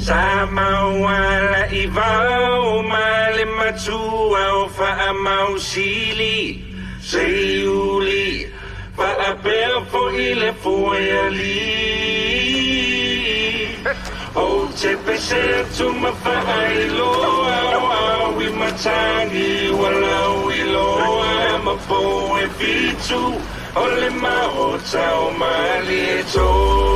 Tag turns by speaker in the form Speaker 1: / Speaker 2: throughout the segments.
Speaker 1: Sa mauala i vao ma le matua o faamausili seiuli faapea foʻi le fuealii. Ou te pese atu ma faailoa o au i matagi ua lauiloa ma pou e fitu o le maota o Malietoa.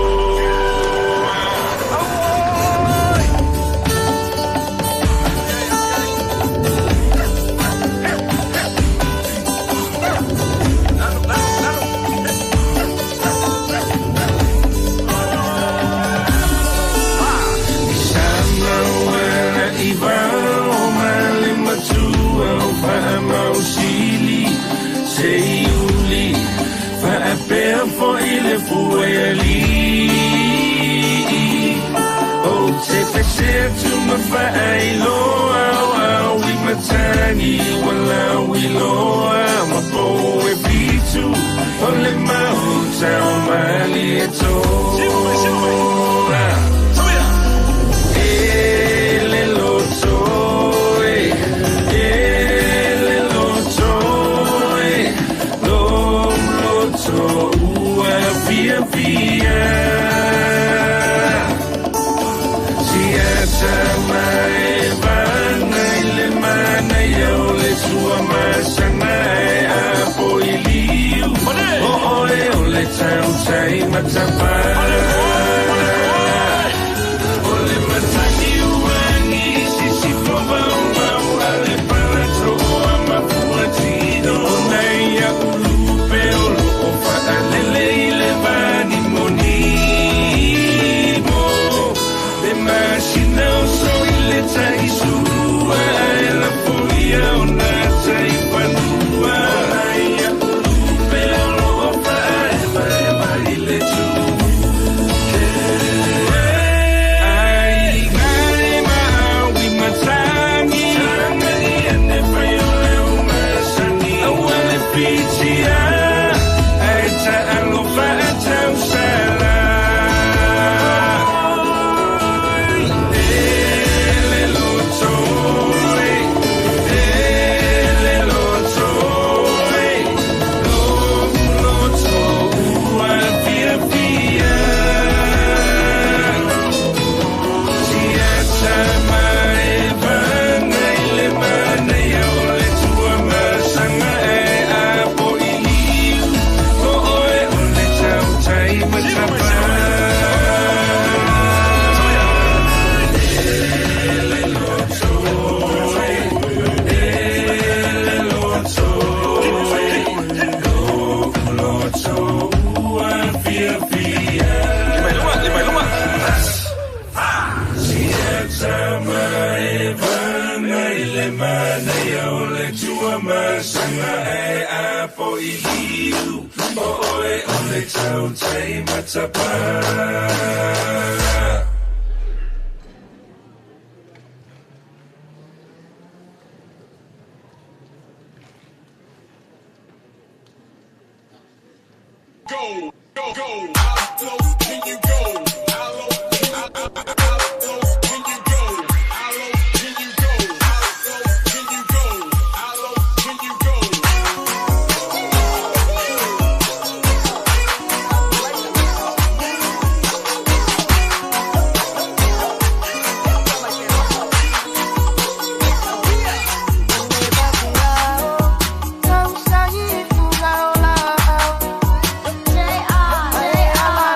Speaker 1: Sa mauala i vao ma le matua o faamausili seiuli faapea foʻi le fuealii. Ou te pese atu ma faailoa o au i matagi ua lauiloa ma pou e fitu o le maota o Malietoa. E le loto e, e le loto e, lo loto ua fia fia. Siata mai vana i le mana ia o le tua masanga e apo i liu. O oe o le tautai matapa. O le matagi uangi sisifo vaovao a le palatoa mafuatino. Nei ia ulupe o loo faalele i le vanimonimo. Le masina o so i le taisua e la foia o nā taifanua. Nei ia ulupe o loo faaevaeva i le Ai ngai maui matagi ia ne fai o le umasani. Aua le fitia ai ta alofa a tausala. E le loto e, e le loto e, lo loto ua fia fia. Siata mai vana i le mana ia o le tua masanga e apo i liu. O oe o le tautai matapa. E le loto e, e le loto e, lo loto ua fia fia. Siata mai vana i le mana ia o le tua masanga e apo i liu. O oe o le tautai matapa.
Speaker 2: Go, go, go. How low can you go? How low can you, how low can you go? How low can you go? How low can you go? How low can you go?
Speaker 3: J R J R.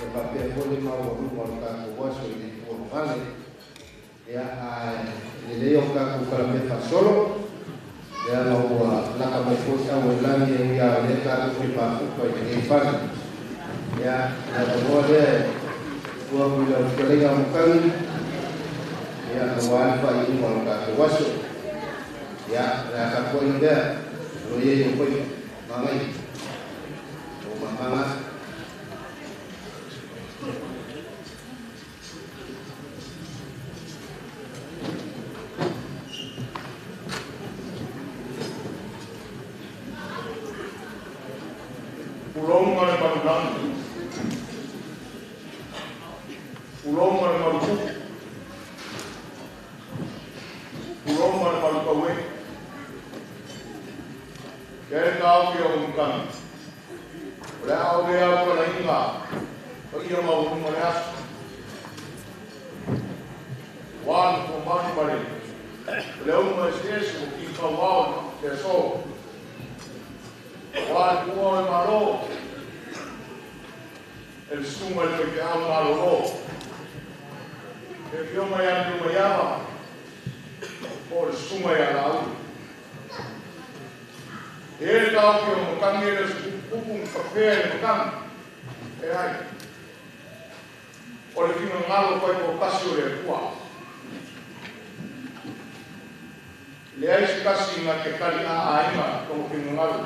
Speaker 3: E faapea foi le maualuga o le tatou aso i le Itu Agavale. Ia, ae lelei o tatou kalamea faasolo, leaga ua laka mai foi sau o le lagi e ui lava o lea tatou te mafuta i lenei fale. Ia, o le avanoa lea e tuu atu i lau fetalaiga Amotagi, ia, aua le faaiuga o le tatou aso. Ia, o le a tapuai lea, o lo o i ai ou faiva, manaia, o mamaga.
Speaker 4: Tulou ma le malulagi, tulou ma le malupupu, tulou ma le malukauē. Ia e taofi o makani, o le a ou lē aupalaiga paia maualuga o le aso, uā le fomani ma le le auga eseese ua kikauao le asō, uā le puʻua o le Malo e le susuga i le faifeau malolō, le Afioga ia Lilomaiava po o le susuga ia Laauli. E le taofi o makani e le o se pupupupu ma fapea i le makani, leai, o le finagalo faitoatasi o le Atua. Leai se tasi na te taliʻāina lona finagalo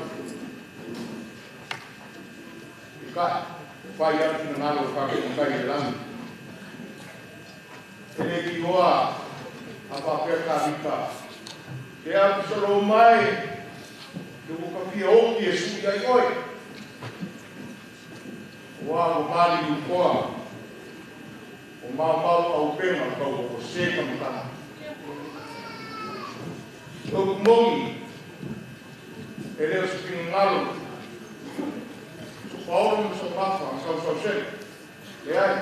Speaker 4: i ka fai a le finagalo o tatou Matai i le lagi. E lē tinoa a faapea Tavita te Apisaloma mai le ua tafia oti e sui ai oe, uā ua maliliu toa o maumau aupega o taua ua se tamatagi. O upu moni e lē o se finagalo so paolo ma so mafa sausausele, leai,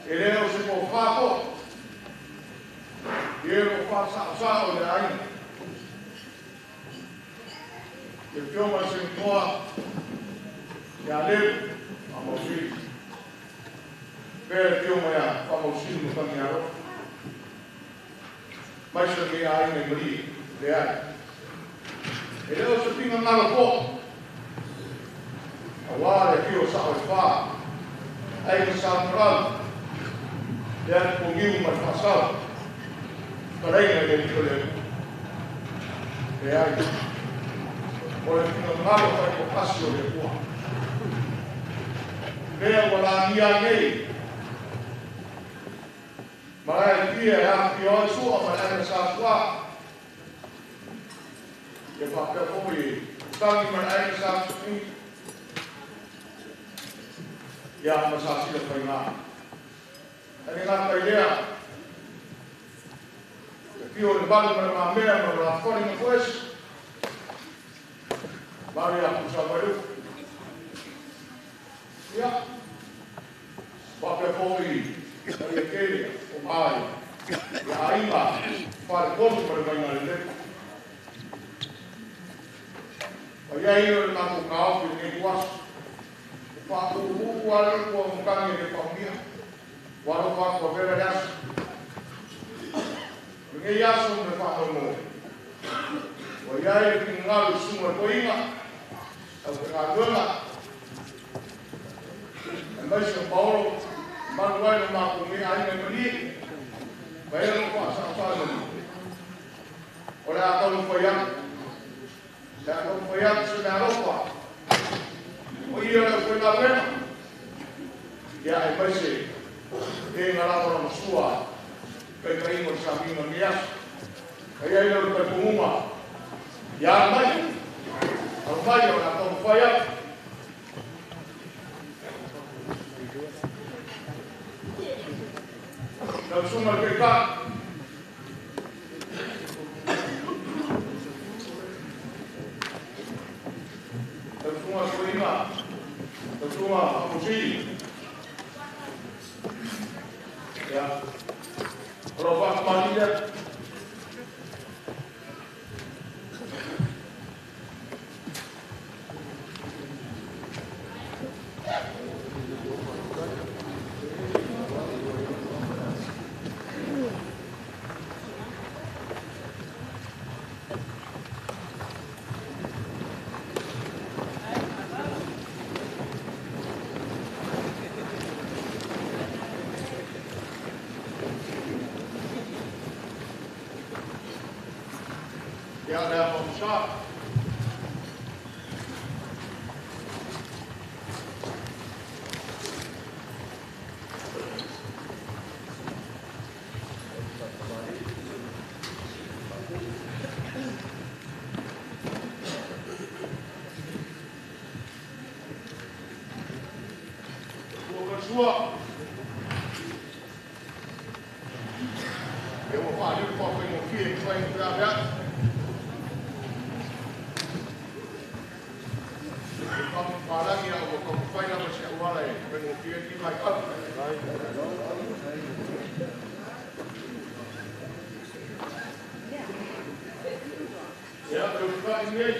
Speaker 4: e lē o se tofā poʻi e lo faasaʻosaʻo i le aiga le Afioga i le Senatoa ia Leu Faamausili, pea le Afioga ia Faamausili Matagialofa mai se lenei aiga i Malie, leai, e lē o se finagalo poʻi auā le afio o saʻo e fā aiga Sa Marau le atupogiu ma le faasau talaiga i le alii o le Atua, leai, o le finagalo faitoatasi o le Atua lea ua lagia ai nei malae e fia e afifio ai Sua ma le aiga Sa Suā, ia faapea foi Tagi ma le aiga Sa Tusini, ia ma Sasila faigā. Ae le gata i lea, le afio o le Malu ma le Mamea ma le Lafoli ma Foesi, Malu ia Pusavailufu, ia faapea foi paia tele o mai ia aiga faletonu ma le Vaigalelepa. Ua i ai o le matou taofi i lenei tuaso, e faapuupuu lava le upu a makani e le paumia, ua alofa atu avela le aso. O lenei aso ma le faamoemoe, ua i ai le finagalo i susuga i le toeaina, aufaigaluega, aemaise o Paolo, malu ai lo matou nei aiga i Malie, ma e lo faasaosaʻo i Malie. O le a taumafai atu, le a taumafai atu se meaalofa, o ia le aufaigaluega, ia aemaise e ga lava lamasua taitaiga o le samiga o lenei aso. Ai ai lea o le talitonuga, ia alu mai, alu mai o le a taumafai atu. Lau susuga i le Taitai, lau susuga Soiga, lau susuga Faamausili, ia, o lau faakamani lea. Sa. Ua E ua whaaliu pa whai mo fie i whai i ave atu. E whalangi a ua kamu lava se auala e whai mo fie ki mai au. Ia, e uka i nei.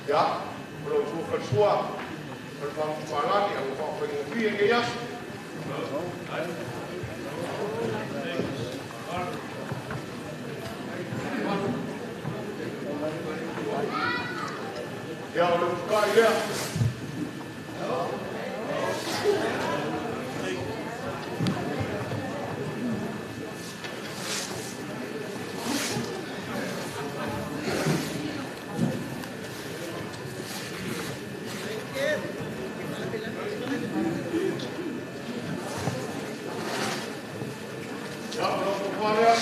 Speaker 4: Ia, o lau tuafalesua, o le faamupalagi, a ua faafaigofie lenei aso. Ia, o le utukai lea. Ia, o lau tofa lea.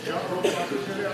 Speaker 4: Ia, o lau faatasi lea.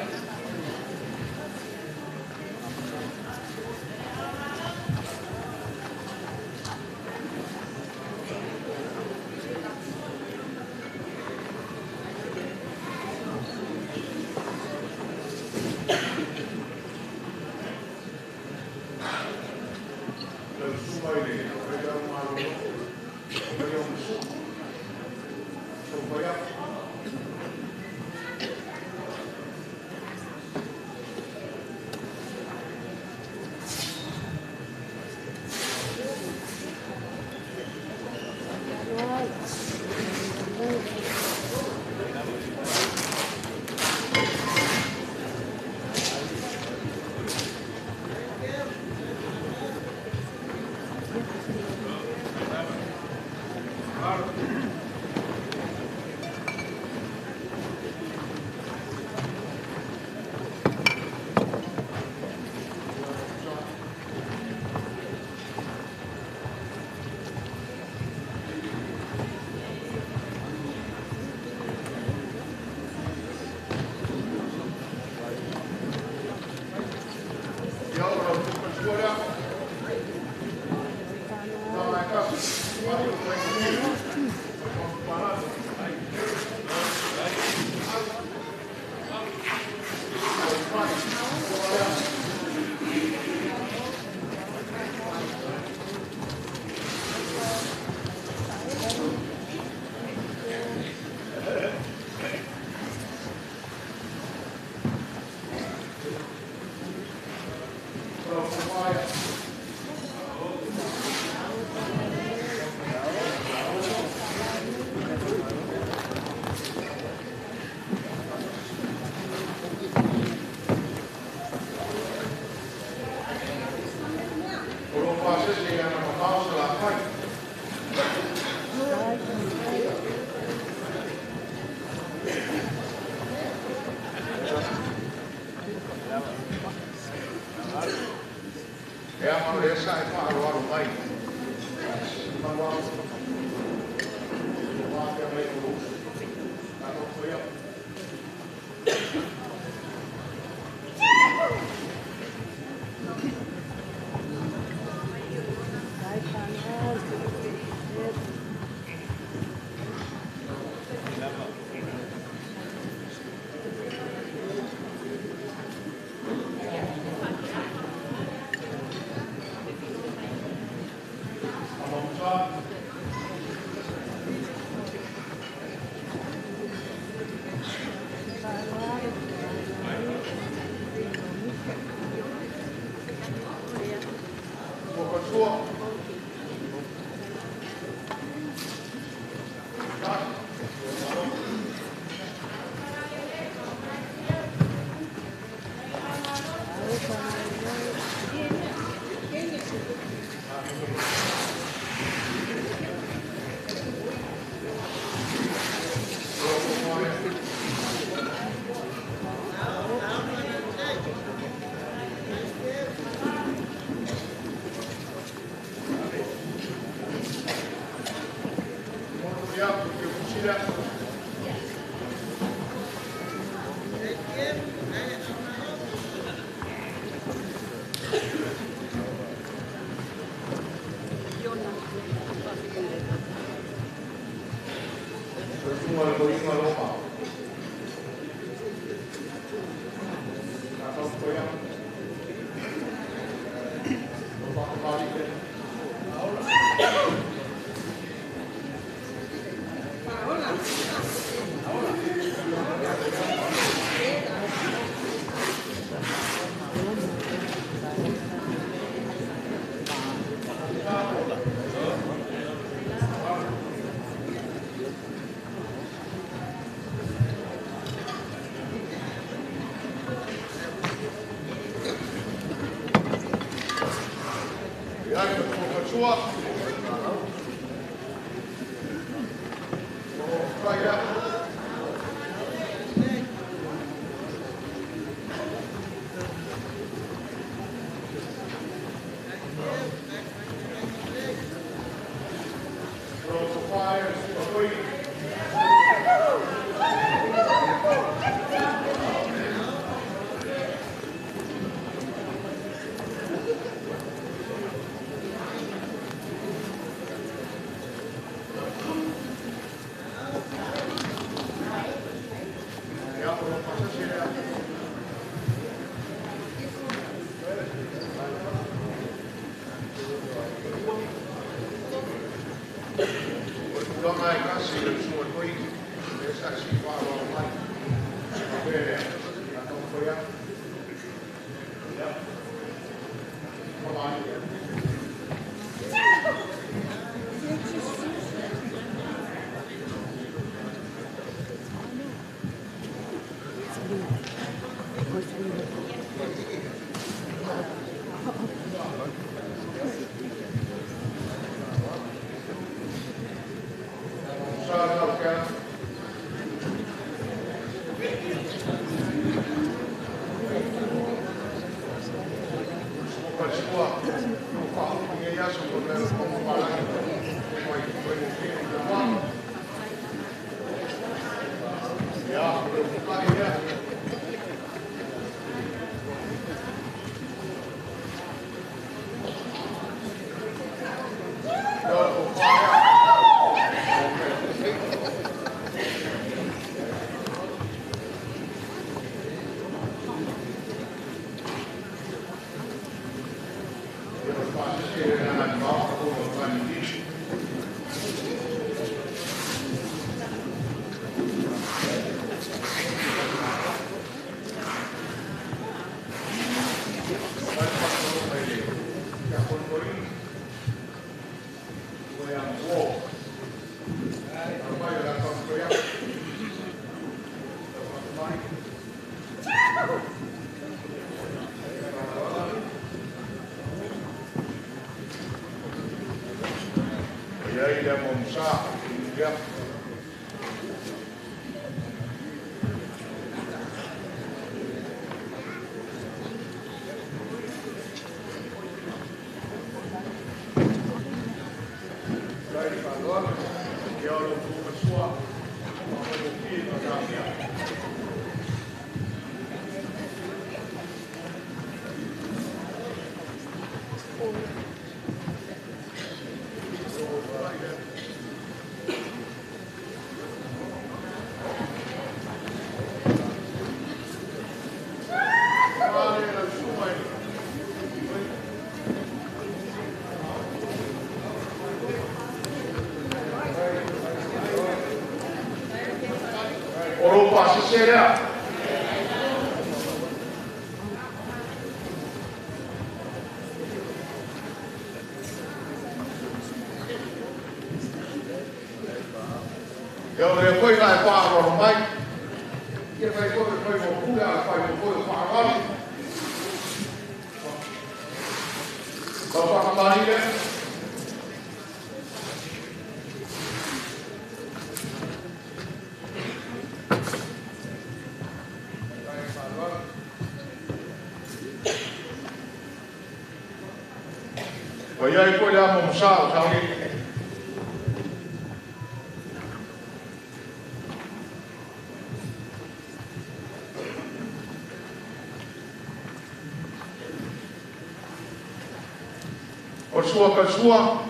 Speaker 4: O sua ka sua,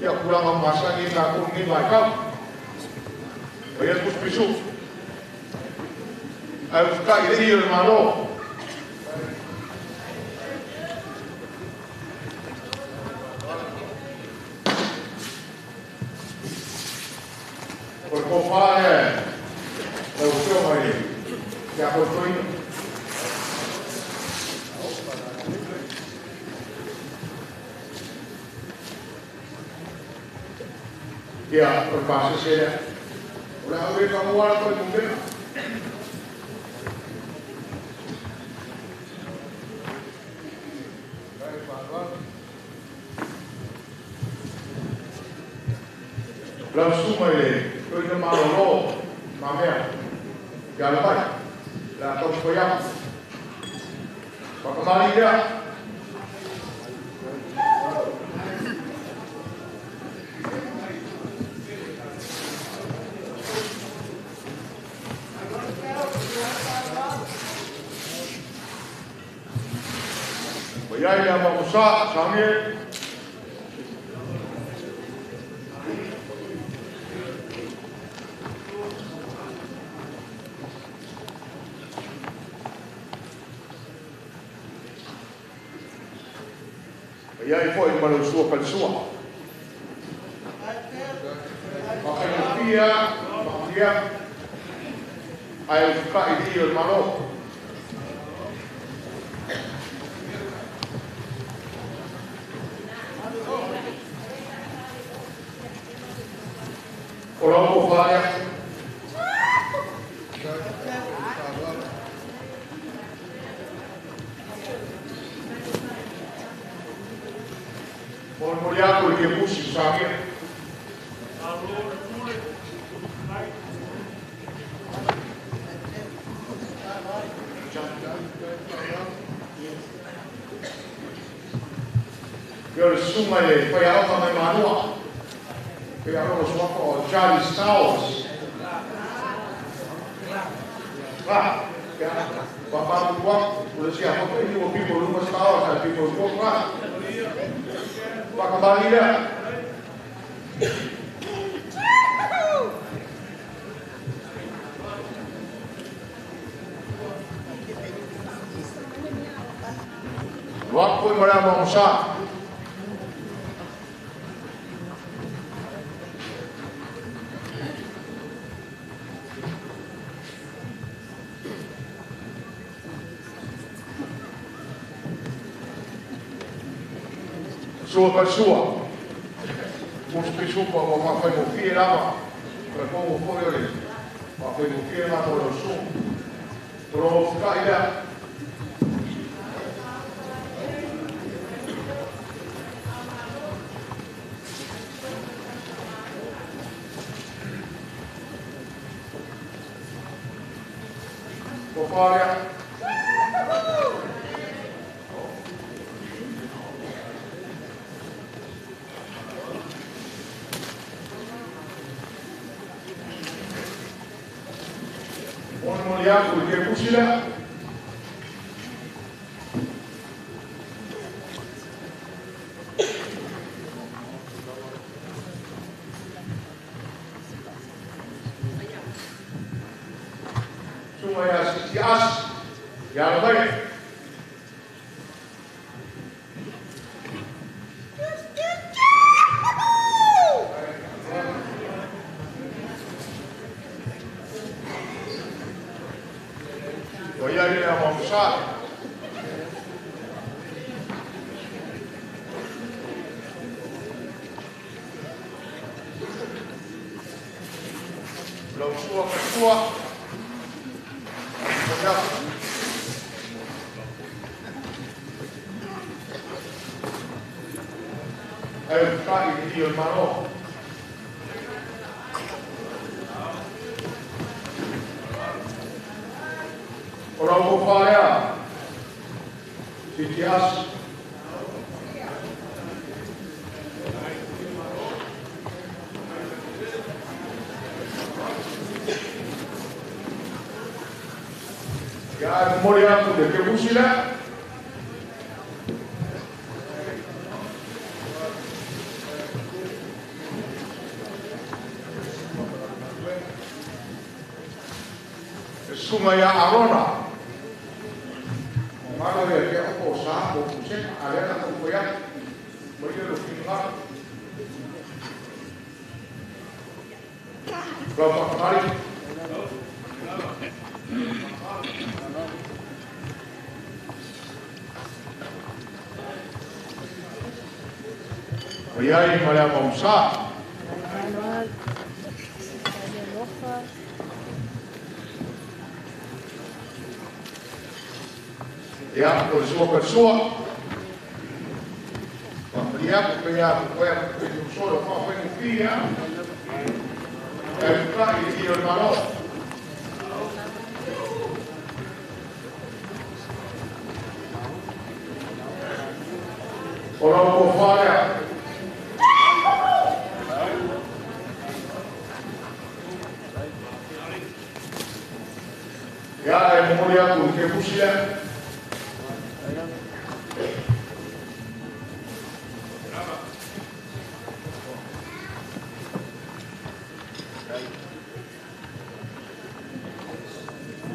Speaker 4: ia kuranga masangi nā kuru mai kau. O ia kuspisu. Ai uska i le i malo. O le kōwha e, o kio mai, kia koutou. Ia, o le pasese lea. O le au e ka mua la toi mungena. Lau suma i le toi na malolo, mamea, ia le pai, la tau koe aku. Whakamari lea. Ia ia mamusa sange ia i foi malu sua kalsua Makalupia makia ai uka i o malo. O lau kōwhaia. Mori aku i ke pusi usangia. Ia o le suma i le whai aoka mai manua. Pei alofa suafa o Charlie Stowers. La, ia, wapamua, o le sia hoto i o people luma Stowers, a people luma la. Whakamali lea. Wapo i marea mamusa. Sua Kalsua, Musu Pisupa ua faafaigofie lava, o le fogo foi o le faafaigofie lava o lau susuga. O loo fita'i lea. Tofa lea. Molimoli atu i kepusi lea. Susuga ia Sitiasi ia Lamai. Ua ia i le amausā. Lau sua kasua. Ia. Ae fita'i i o le Malo. O lau tofa lea. Sitiasi. Ia ae momoli atu le kepusi lea. E susuga ia Arona. Malo ia ke o sa mo kuseka a lea na taumafai atu. Malie lo finagalo. Lau faafagali. Ua iai ma le amausā. Ia, o le sua kalsua. Faamalie atu pe ia koe atu pe solo faafaigofie a. Ae fita'i i o le Malo. O lau tofa lea. Ia e momoli atu i kepusi lea.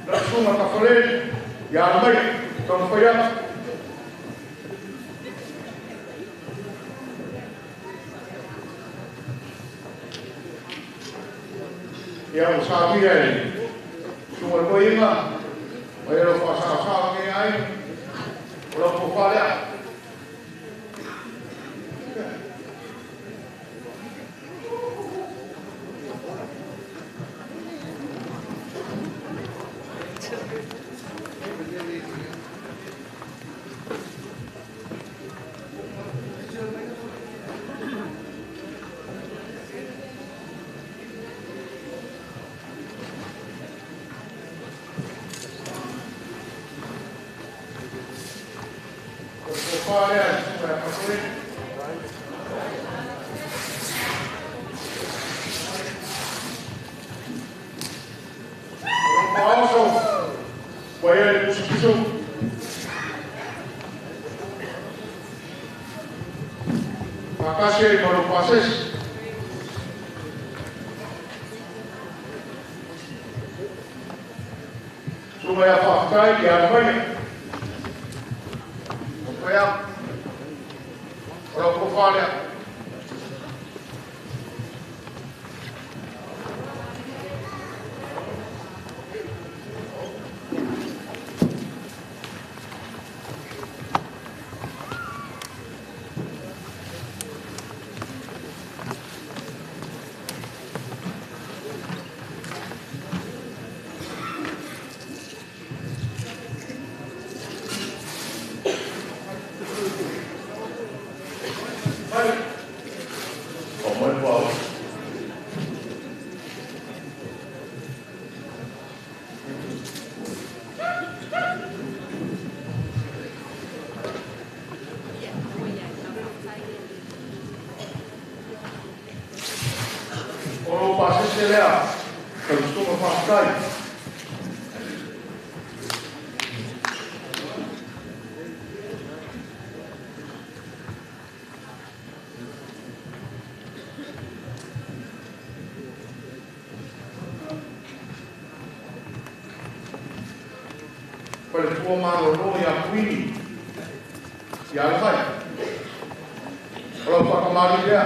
Speaker 4: Lau susuga Tafaleni ia Lamai taumafai atu. Ia ua satia e susuga le toeaina ma ia lau faasaasā lenei aiga. O lau tofa lea. O le tofa lea e susuga ia Patoleni. O lau faaoso ua ia le pusupusu. Faatasi ai ma lou pasesi. Susuga ia Faafetai ia Alamaia. Taumafai atu. O lau tofa lea. pasese lea, lau susuga faafetai. Faletua malolo ia Kuini ia le mai. O lau faakamali lea.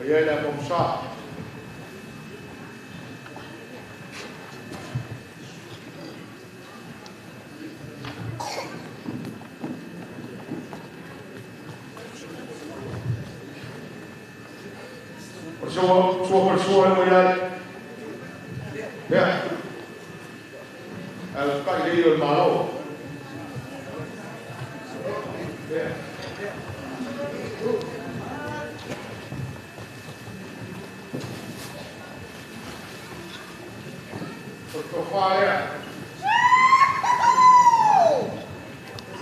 Speaker 4: O ia le amomusa. O sua pessoa e mulher. Ia. Ae kai lei o le malo. Ia. O tofa lea.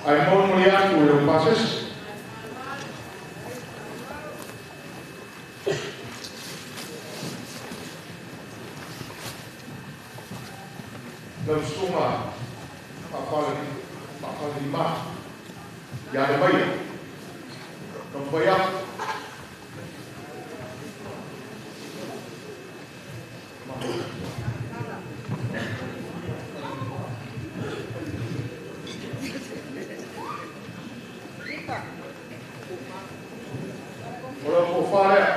Speaker 4: Ae molimoli atu i le pasese. Lau susuga faafalelima ia le maia. Taumafai atu. O lau tofa lea.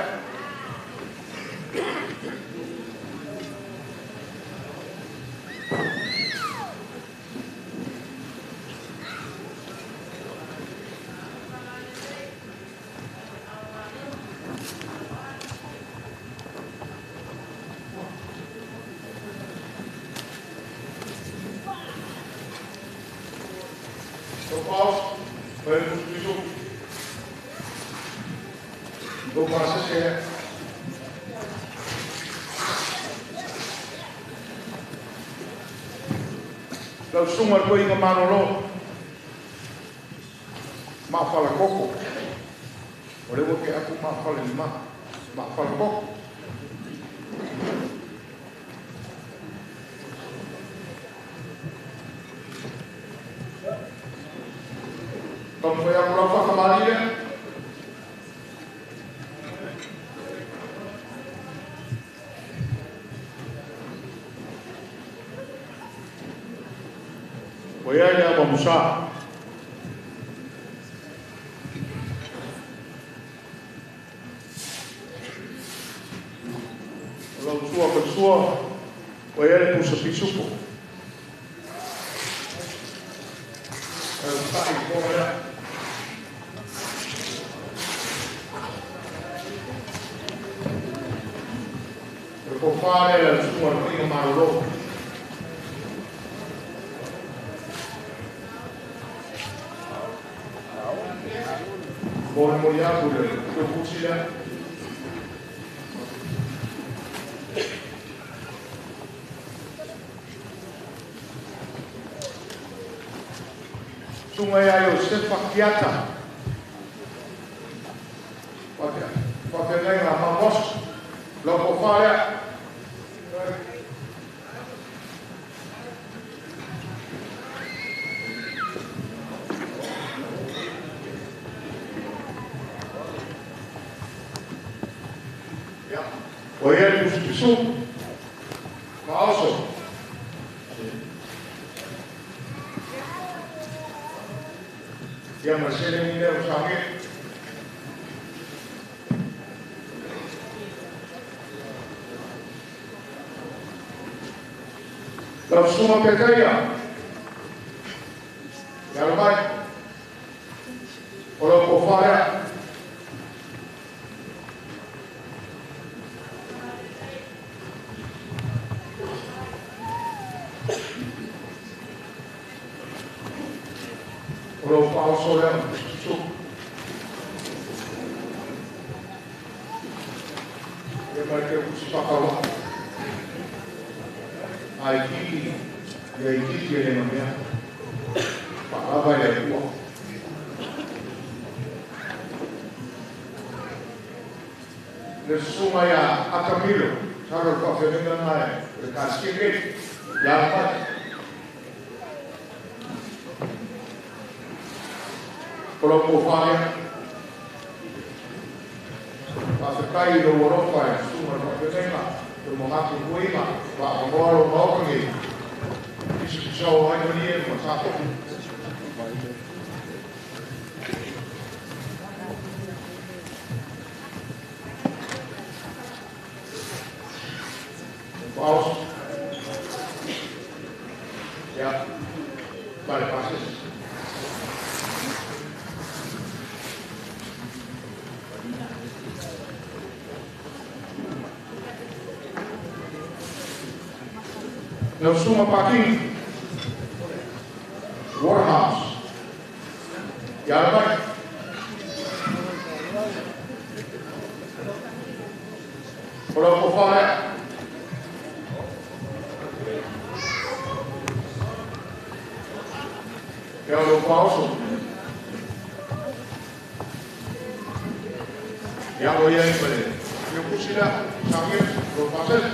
Speaker 4: O paus, foi no do pasese lea. Lau susuga le toeaina malolo. Maafala koko. O le ua ke aku maafala lima. Maafala koko. Taumafai atu lau faakamali lea. Ua i ai le ama musa. O lau sua faletua, ua i ai le pusa pisupo. Ae o ta'i i lea. O le tofa lea le susuga le toeaina malolo. Molimoli atu le pusi lea. Susuga ia Iosefa Kiata. Faafeagaiga Mamoso. Lau tofa lea. O ia le pusi pisu. Faaoso. Ia ma seleni lea o sage. Lau susuga Petaia. Ia le mai. O lau tofa lea. O lau faaoso lea pusi. Ia ma le pusi faakaua. Ai kiki ia i kiki e le mamea. Faalava i le Atua. Le susuga ia Atamilo, salo le faafeagaiga lena e le Ekalesia nei, ia alo mai. O lau tofa lea. Faafetai i lou alofa e susuga i le faafeagaiga, le magafuluina, faavanoa lou maota nei, pisapisa ai malie ma tatou. Paus. Ya. Vale, pases. Lau susuga Pakini Waterhouse. Ia alo mai. O lau tofa lea. Ia o lou faaoso. Ia o ia i ma le Fiopusi lea, Samuel, lou pasese.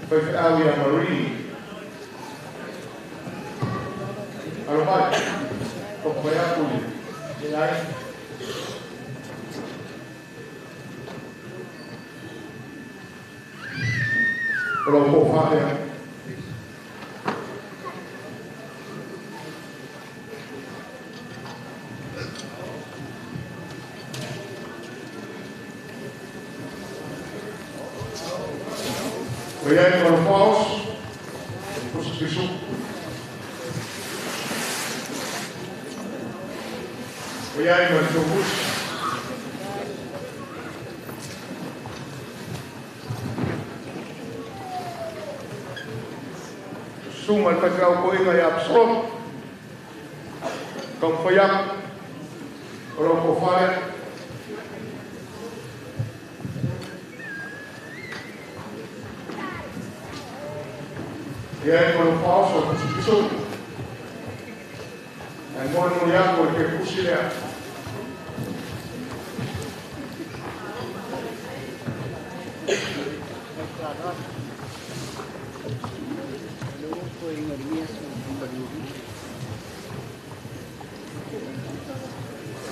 Speaker 4: Faifeau ia Marie. Alo mai. Taumafai atu i le ai. O lau tofa lea. O iai ma le faaoso, o se pisuku. O iai ma le taufusi. Susuga i le faifeau toeaina ia Absalom. Taumafai atu, o lau tofa lea. Ia e ma lou faaoso e pusipusu. Ae molimoli atu o le kepusi lea.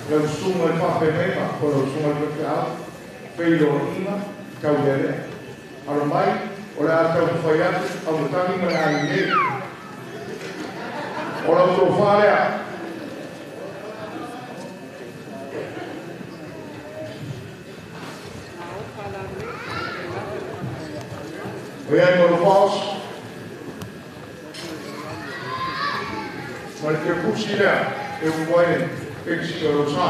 Speaker 4: Lau susuga i le faafeagaiga po o lau susuga i le faifeau, feiloaiga taulealea. Alo mai, o le a taumafai atu aumatagi ma le a lelei. O lau tofa lea. O iai ma lou faaoso. Ma le kepusi lea e ulu ai le penisini o lou sa.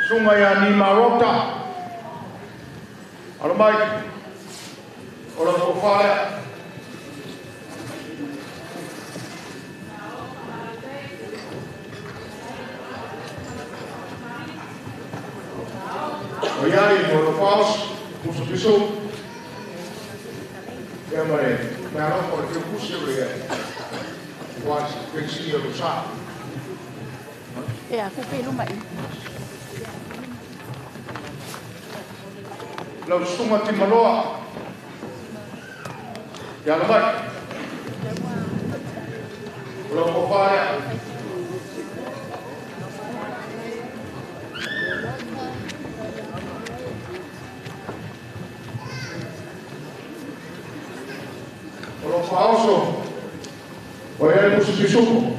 Speaker 4: Susuga ia Nimarota. Alo mai. O lau tofa lea. O iai ma lou faaoso, pusapisu. Ia ma le meaalofa o le kepusi o le iai. Aua le penisini o lou sa.
Speaker 5: E a ku pe luma i.
Speaker 4: Lau susuga Timaloa. Ia alo mai. O lau tofa lea. O lou faaoso, o ia le pusipisuku.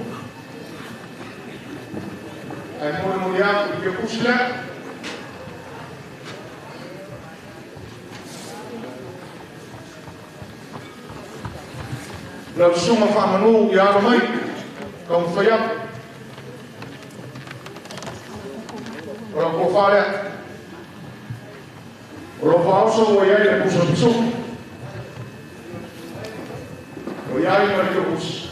Speaker 4: Ae molimoli atu i le kepusi lea. Lau susuga Faamanu ia alo mai, taumafai atu. O lau tofa lea. O lo faaoso ua i ai le pusa pisupu. O i ai ma le teukusi.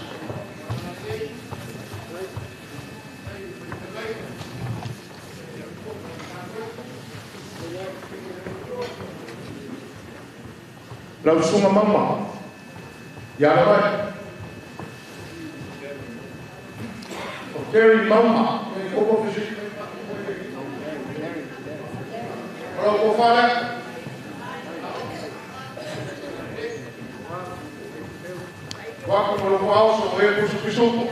Speaker 4: Lau susuga Mauma, ia ala mai. O Terry Mauma, o lau tofa lea. Wako mo lo faaoso o e pusu pisupu.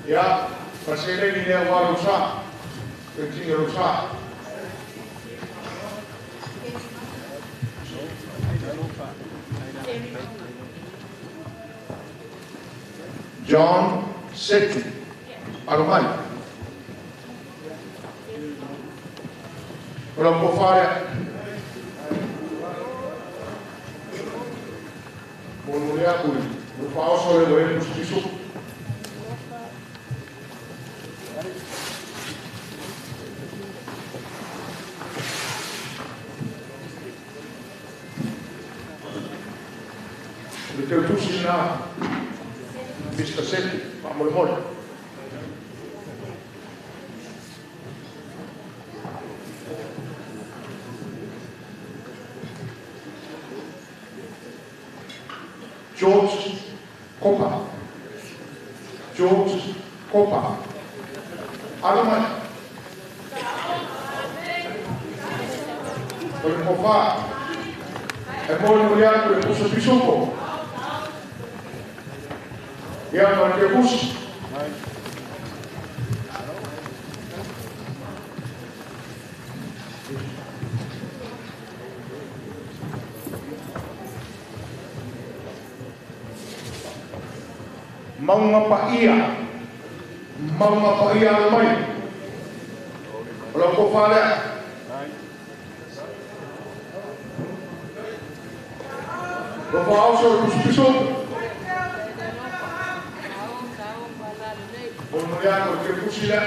Speaker 4: Ia, paseleni lea ua lou sa. E tinga lou sa. John Setu, alo mai. O lau tofa lea. Molimoli atu i le faaoso le ua e pusu pisupu. O le teutusi lena, Mr. Setu, faamolemole. George Kopa. George Kopa. Alo mai. O le tofa. E molimoli atu le pusa pisupo. Ia ma le teukusi. Maunga paia. Maunga paia alo mai. O lau tofa lea. Lo faaoso o le pusu pisupu. Molimoli atu o le teutusi lea.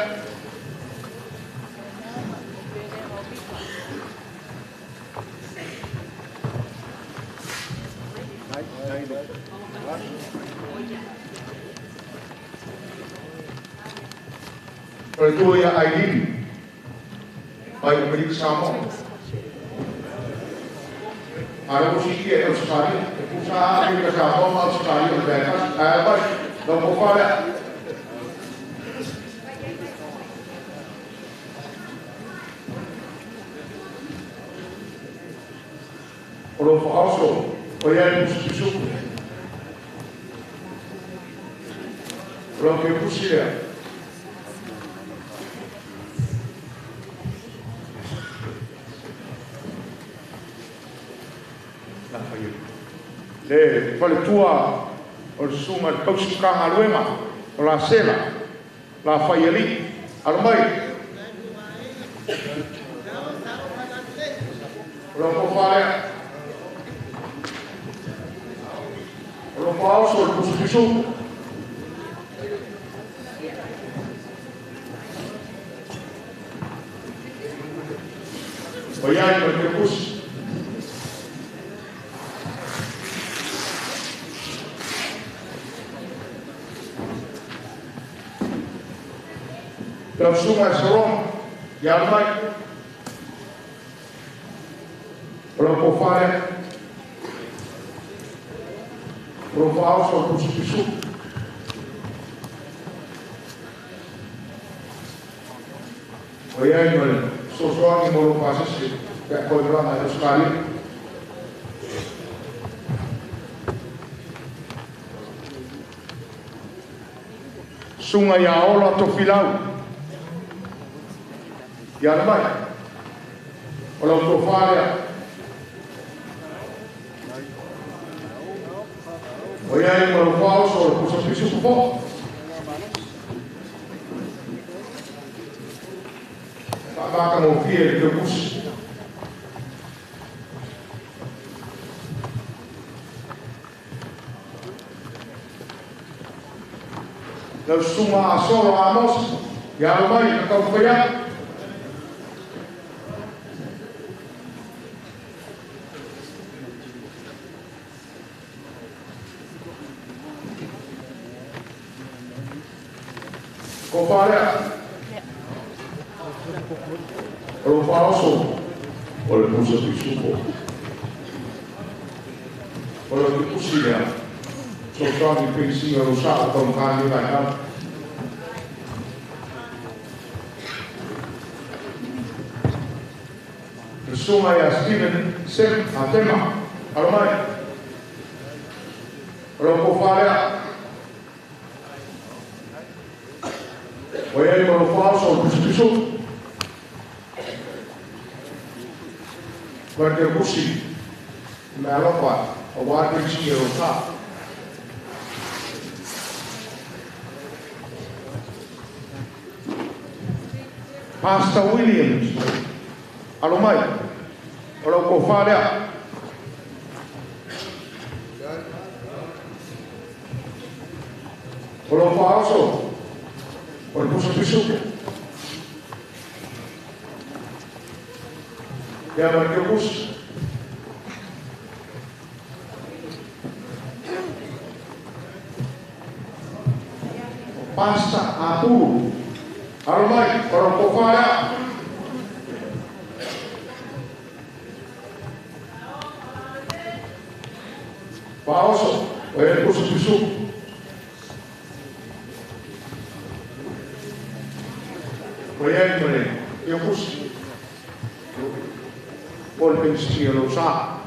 Speaker 4: O le tua ia Aileen, mai Amerika Samoa. A le usi e Australia, e pusa a Amerika Samoa ma Australia o le vaetasi. Ae mai, lau tofa lea. O lou faaoso, o i ai le pusu pisupu. O lau teutusi lea. Le faletua o le susuga i le tausi Matagaluega o Lasela, La Faialii, alo mai. O lau tofa lea. O lou faaoso o le pusu pisupu. O i ai ma le teukusi. Lau susuga e Saroma, ia alo mai. O lau tofa lea. O lou faaoso o le pusu pisupu. O i ai ma le fesoasoani mo lou pasese pe a toe malaga i Ausetalia. Susuga ia Ola Tofilau, ia alo mai. O lau tofa lea. O i ai ma lou faaoso o le pusa pisupu foʻi. Faamaatagofie i le teukusi. Lau susuga Asolo Amosi, ia alo mai na taumafai atu. Ko lea. O lo faaoso o le pusa pisupo. O le pusi lea. Sosoani pensinga lo sa o taumkani vai hau. Le susunga ia Steven Sem Atema. Alo mai. O lau kofā lea. O iai ma lo faaoso o le pisupisu. Ma le keukusi. Me alofa o wā pensinga lo sa. Pastor Williams, alo mai, o lau kofā lea. O lau faaoso, o le pusapisu. Ia ma le keukusi. O Pastor Apuru, alo mai, o lau kofā lea. Faaoso, o e le pusapisu. O iai ma le keukusi. O le pensinga o lou sa.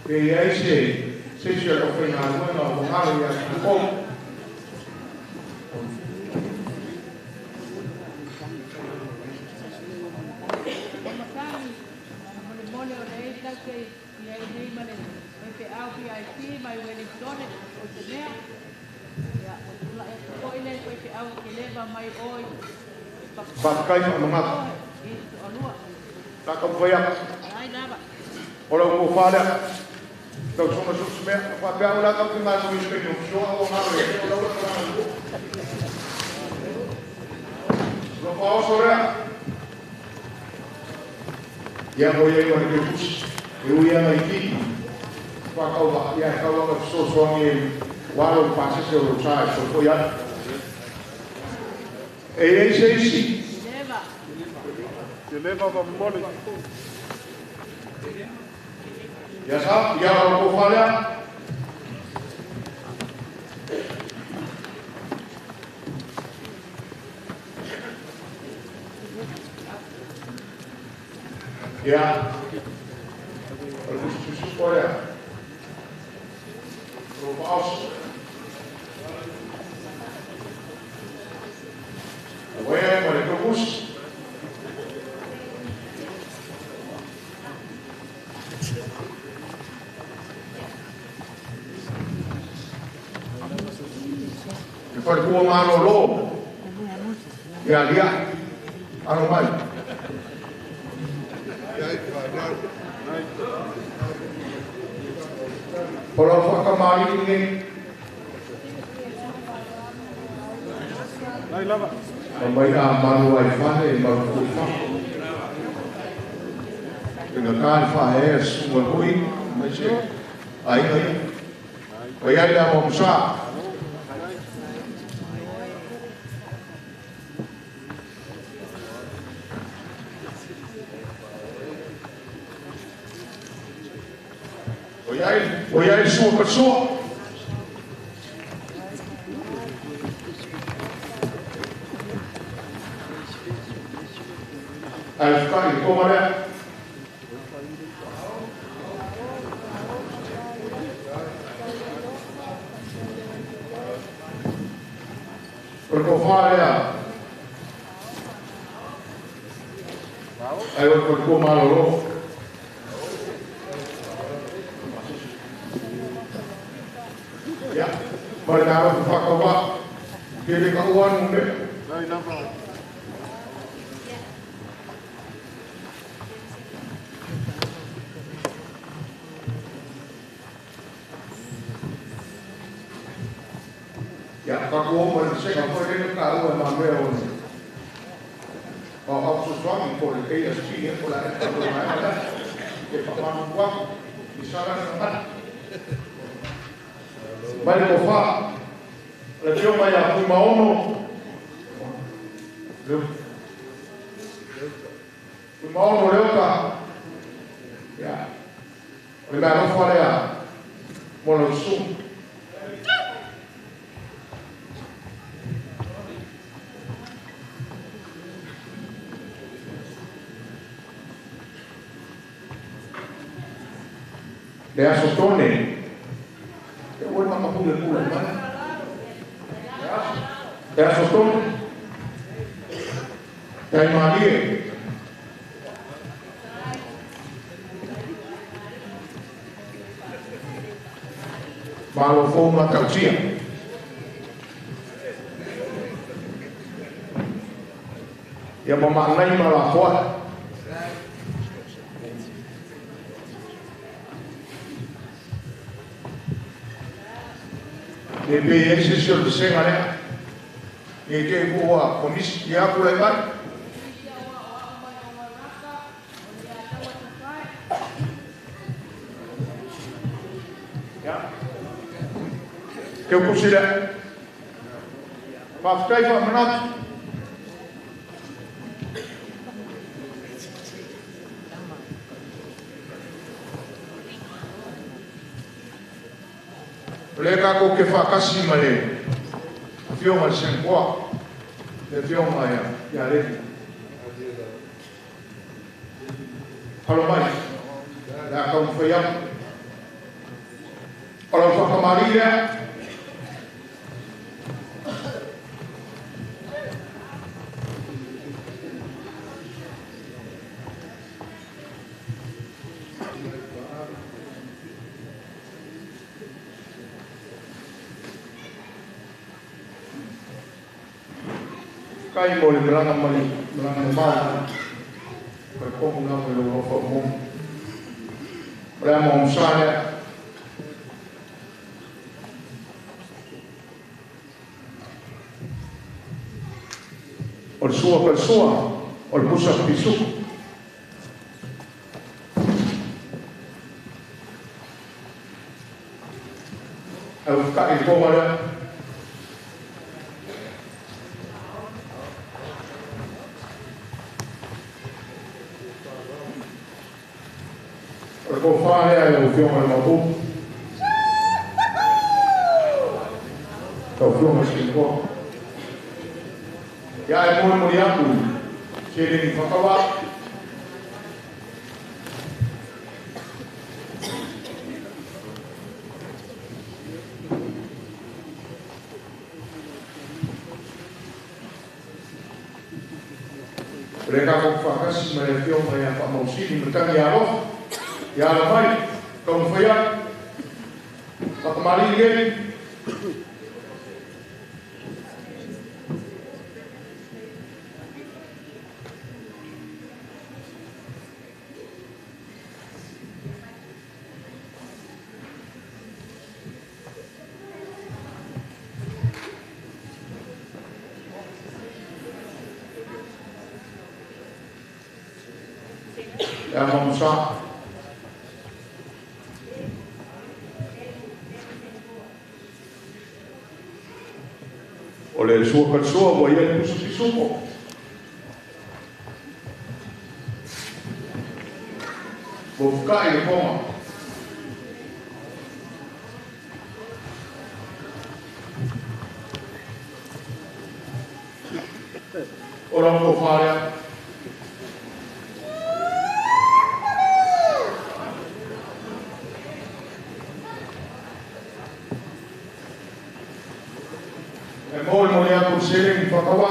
Speaker 4: Pe iai se se o lau faigaluega o galo ia tatou.
Speaker 5: O matagi, molemole o le ei taute i ai nei ma le faifeau BIP mai Wellington o te mea. Ia, o tula'i atu fo'i le faifeau o keleva mai oi.
Speaker 4: Faafetai faamagata.
Speaker 5: I toalua.
Speaker 4: Takamufai atu.
Speaker 5: Ai lava.
Speaker 4: O lau kofā lea. Tau susunga sususimea. Faapea o le a tau faigaluega i le taimi o fisoa o galo ia te o lau la talaga. O lau faaoso lea. Ia mo iai ma le keukusi. E ui ana i fiti. Faakauva ia e tau ana fesoasoani e ua lou pasese o lou sa e soifoi ai. E iai se isi.
Speaker 5: Leva.
Speaker 6: Leva faamolemole.
Speaker 4: Ia sa, ia o lau kofā lea. Ia, o le tusitusupo lea. O lou faaoso. Ua iai ma le keukusi. E falekua malōlō ia aliaʻi. Alo mai. O lau faakamāliʻi nei. Ma mai a malu ai fale e malu foi fafo. Faigata le faaeaea le susuga foi aemaise aiga ia. O iai le amoamosa. O iai, o iai le sua falesua. Ae fetai le toma lea. O le tofa lea. Ae o le faletua malōlō. Ia, ma le talofa faatauvaa. Tele taua anu mea. Ia, tatou oo mai i le vasega foi lea na taua e ma mea o le Au fesoasoani po o le ASP ea po o le a ea le tatou vaega lea. E faamalulu atu i sala le gagana. Mai le tofa a le Afioga ia Fuimaono Fuimaono Leota. Ia, o le meaalofa lea mo lau susuga. Le Aso Tone, e ua le makapulepule mai. Le Aso Tone, Taimalie. Malo fou matautia. Ia mamaanai ma lafoa. Le pe i ai se isi o le vasega lea. Ne i te i ua komisi ia tulai mai. Ia. Teukusi lea. Faafetai faamanatu. O lea tatou te faatasi ma le Afioga i le Senakoa, le Afioga ia Levi. Alo mai, o le a taumafai atu. O lau faatamalii lea. Kai mo le malaga ma le malaga mamao o le kohu lava i lou alofa omomo. O le ama o sa lea. O le sua ka le sua, o le pusa ka pisuku. Ae ua feta'i le toga lea. O le tofa lea i lau Afioga i le Maopu. Lau Afioga i le Silipoa. Ia e molimoli atu i seleni faatauā. O lea tatou te faatasi ma le Afioga ia Faamausili Matagiaalofa, ia ala mai, taumafai atu, faatamalii nei. Le ama Musa. O le sua ka le sua ua i ai le pusa pisupo. Ua fuka'i le toga. O lau tofa lea. E molimoli atu le seleni faatauā.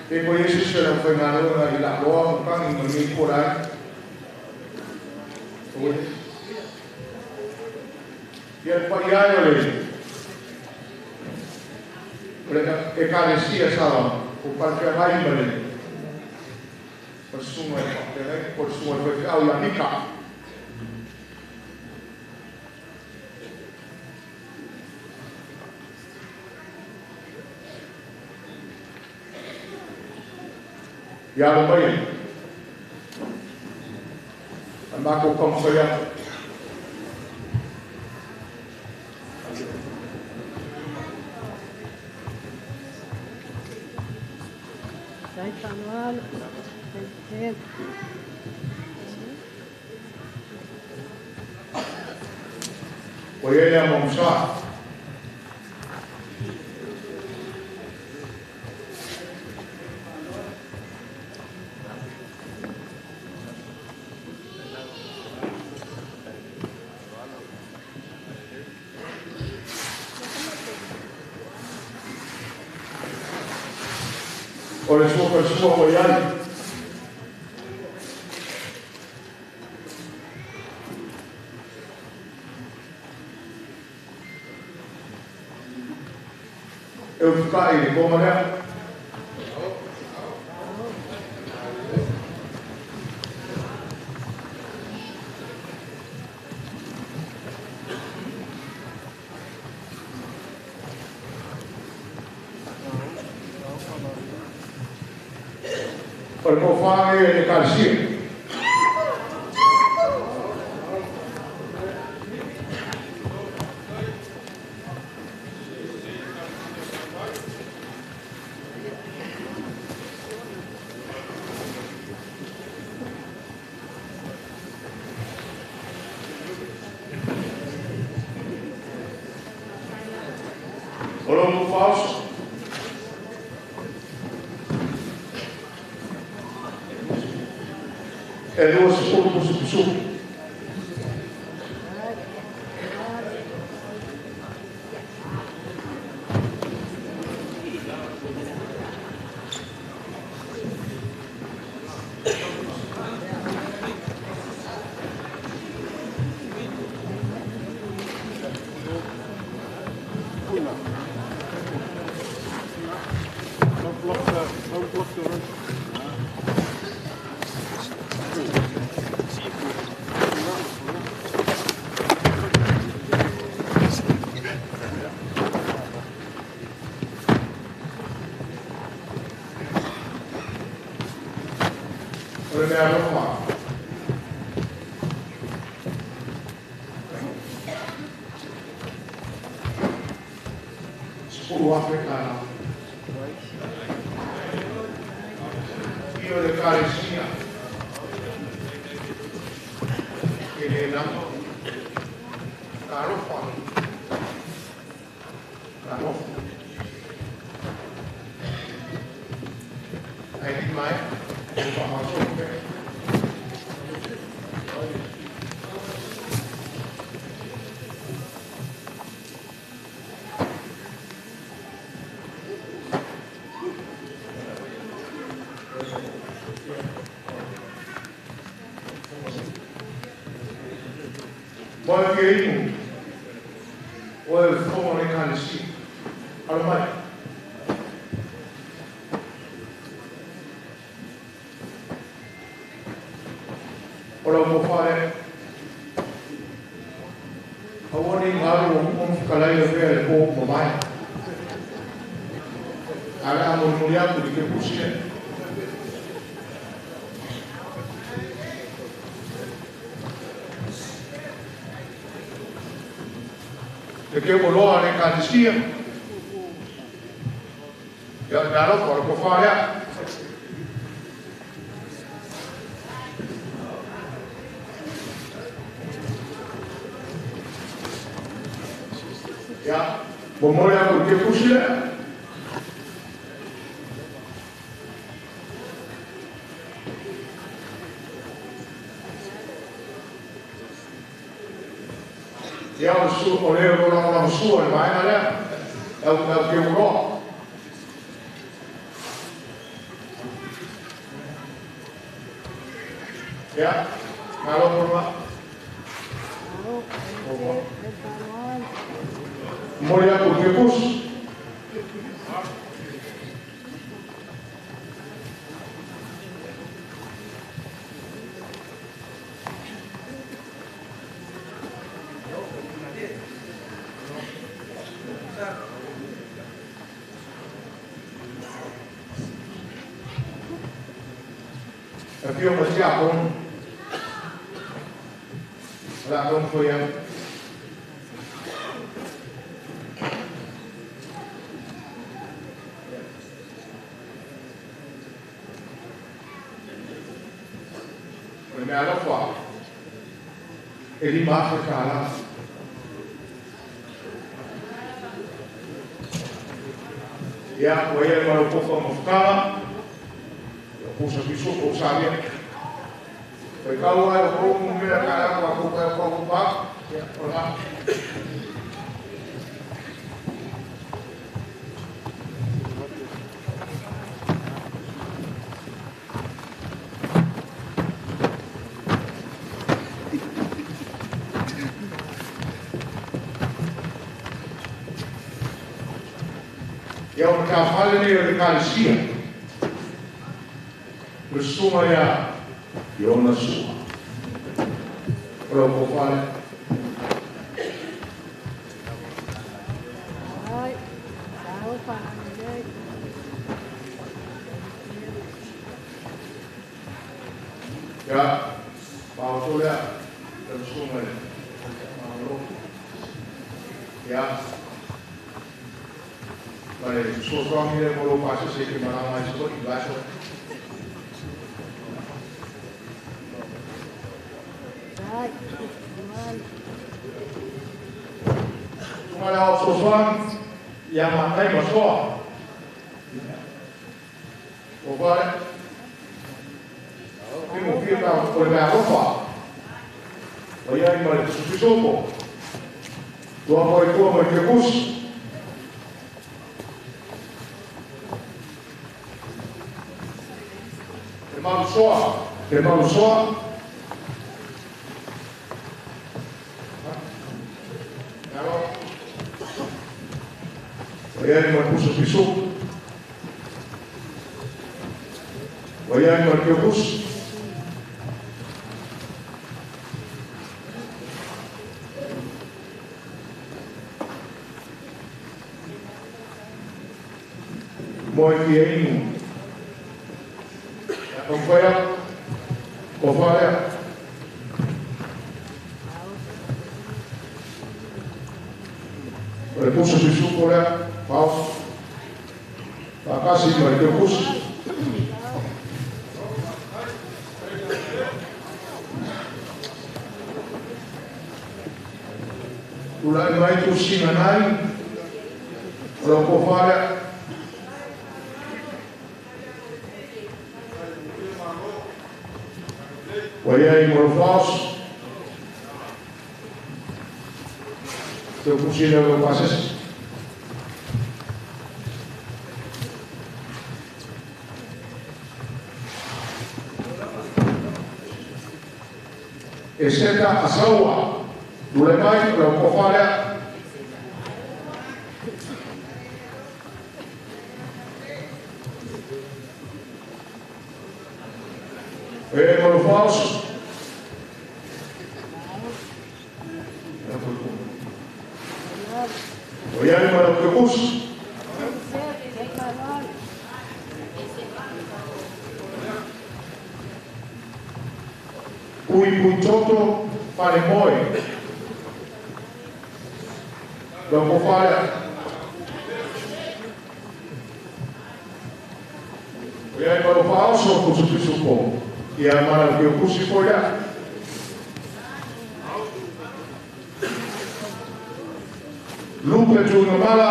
Speaker 4: Pe koe i se isi o le aufaigaluega i laaloa matagi ma lenei itu o le aiga. Oi. Ia le paia e o le o le Ekalesia sa o talafeagai ma le O le susuga i le faafeagaiga po o le susuga i le faifeau ia Mika. Ia alo mai a matou taumafai atu.
Speaker 5: Sai faaaloalo. Thank
Speaker 4: Ua i ai le ama musa. O le sua falesua ua i ai. E ututai i le koma lea. O le tofa e le Ekalesia. O lo outou faaoso. E 20 pusupusupu.
Speaker 6: Don't block the, don't block the road.
Speaker 4: O le mea alofa. $10,000. Ia o le Ekalesia. E le nama. Talofa. Talofa. Ai ni mai. O whaamaso pe. Mo e fia inu. O e fofoga o le Ekalesia. Alo mai. O lau tofa lea. Aua ne i galo ua uma ona fetalai lavea i le po ua mavae. Ae o le a molimoli atu i le kepusi lea. Le keuoloa a le Ekalesia. Ia, o le mea alofa, o le tofa lea. Ia, momoli atu i le kepusi lea. Ia, o le su, o le o lo lagolagosua i le vaega lea, au au keuoloa. Ia, malo tonu. Momoli atu i le kepusi. Afio ma tiakono. O le a taumafai atu. O le mea alofa e $5,000. Ia, ua ia ma lau tofa mafutaga, ia pusa piso o salia. Faitau ai o kou mea ka au a kou kai kou pa. Ia, o la. Ia o matafale nei o le Ekalesia, o le susuga ia Iona Sua. O lau tofa lea.
Speaker 5: Ai, talofa lelei.
Speaker 4: Ia, paoto lea, lau susuga i le Malo. Ia, ma le fesoasoani lea mo lou pasese e te malaga ai Savaii i le aso.
Speaker 5: Ai, mai.
Speaker 4: Susuga i le Ao Fesoasoani, ia Matai ma Soa. Tofa lea. Faigofie pe a o le mea alofa. Ua i ai ma le pisopisopo. Tua moe tua ma le kekusi. Te malusoa, te malusoa. Alo. Ua i ai ma le pusa pisupo. Ua i ai ma le kekusi. Moe fia inu. Ia taumafai atu. Tofa lea. O le pusa pisupo lea, pao. Faatasi ma le kekusi. Tulai mai Tusi Nanai. O lau tofa lea. Ua i ai mo le faoso. Teukusi lea o lau pasese. Eseta Asaua. Tulai mai, o lau tofa lea. E mo le faoso. Ua i ai ma lau kekusi. Pui pui toto pale moe. Lau tofa lea. Ua i ai ma lau faaoso pusupisupo. Ia ma lau kekusi foi lea. Lupe Tuigamala.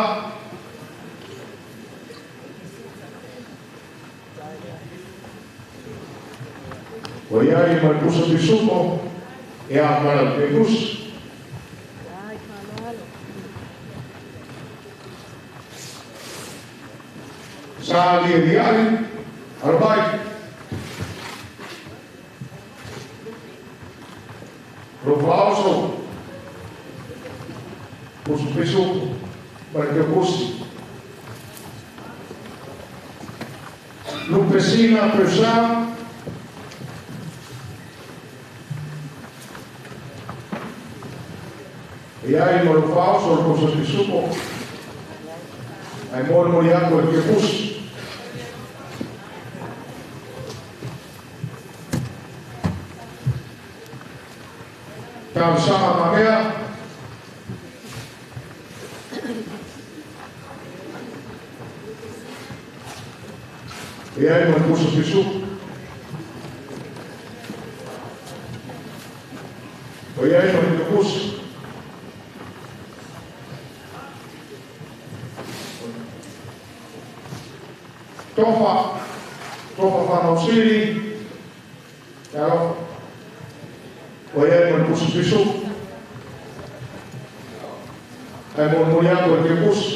Speaker 4: Ua i ai ma le pusa pisupo. Ia ma lau kekusi.
Speaker 5: Ai, faaaloalo.
Speaker 4: Sa lialiali. Alo mai. Lou faaoso. Pusupisupo ma le kekusi. Lupesina Peusa. E ai ma lou faaoso o le pusapisupo. Ae molimoli atu e le kekusi. Talosaga mamea. E ai ma le pusa pisu. O i ai ma le pusa. Tofa, tofa whanausiri, te alofa. O i ai ma le pusa pisu. Ai mo moli atu e te pusa.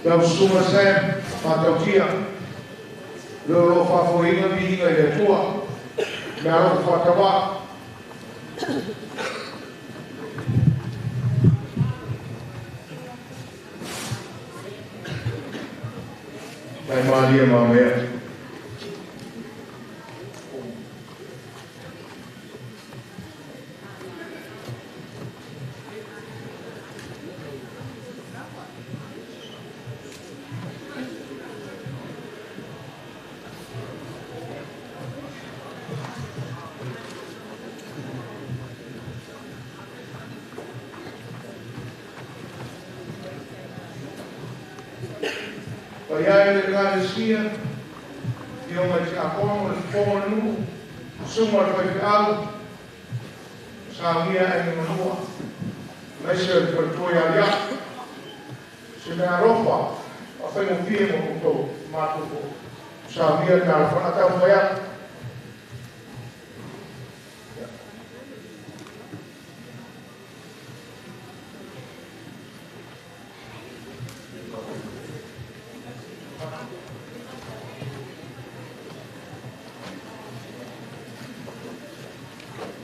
Speaker 4: Lau susunga Sam, whātautia, leo lo whāwhoinga mihinga i le tua, me alofa whātawa. Mai mālia mā mea. Ia le kalesia, ia mai te akono le fofoga le nuu, susunga le faifeau, saunia ai le manua, maise o le faletua ia ia, se mea alofa, faafagofie mo outou matou foʻi, saunia le alofana taumafai atu.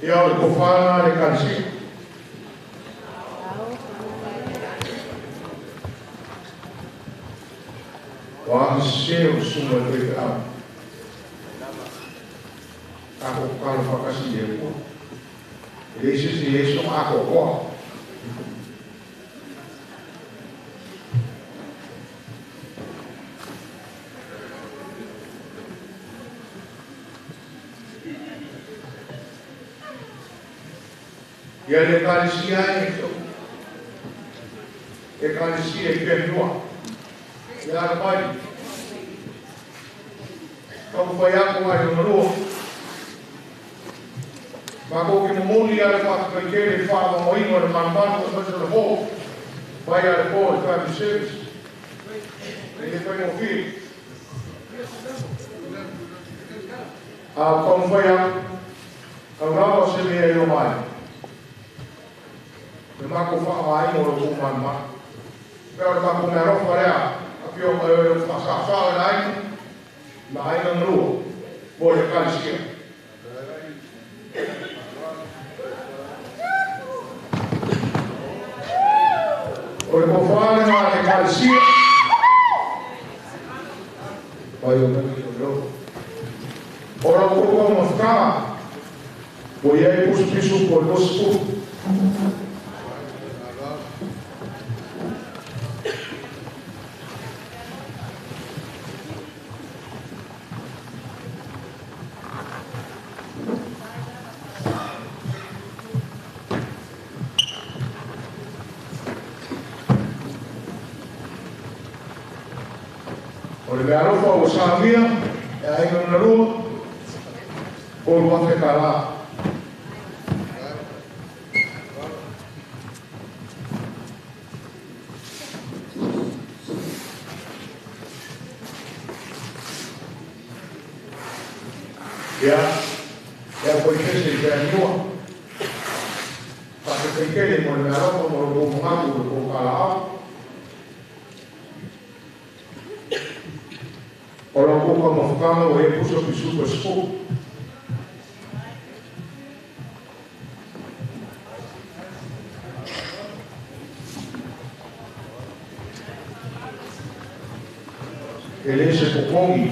Speaker 4: Ia o le kofana le kalesia. Wa se o susunga le faifeau. Tatou tatalo faatasi i le Atua. E leai se isi e i ai sona atoatoa. Ia le ekalesia e ekalesia e pemua. Ia ala mai. Taumafai atu ai lona lua. Matou te momoli ia le faafetai i le faamamaina o le manumanu o maise o le po. Mai ia le po i family service. E le faigofie. A o taumafai atu, tau lava se mea e oma ai. Le matou faaaogaina o lo outou manumanu. Pea o le matou meaalofa lea, afioga e oe o faasaosao e le aiga, ma aiga na lua, mo le ekalesia. O le tofa lena a le ekalesia. Mai o lagi o le alofa. O la outou taumafataga, ua i ai pusupisu po o le 20. O le meaalofa ua saunia e aiga lona lua, $3,000. Ia, e au foi kese i te aniua. Faafetai tele mo le meaalofa mo lo outou manatu i lo outou talaau. O la outou taumafataga ua i ai pusa pisuka 10. E le se totogi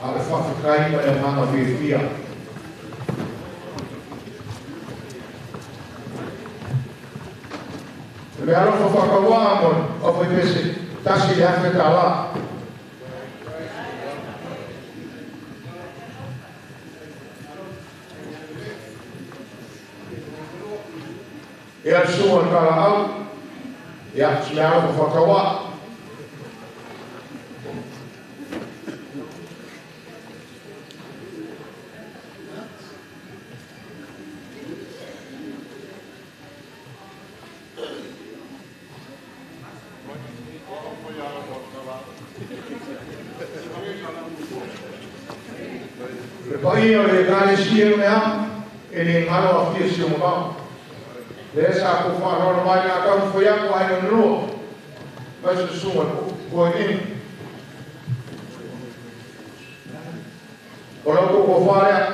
Speaker 4: a le faafetai ma le agaga fiafia. Le alofa whakawa mo o fai pese tasi le afe tala. Ia sua kala au. Ia se mea alofa whakawa. Le paia o le ekalesia mea e le ngalo a fia si o mamao. Le sa ko whanau mai ngā kau whai ako ai ngā nua. Mai se sunga ko e ini. O lau ko wharea.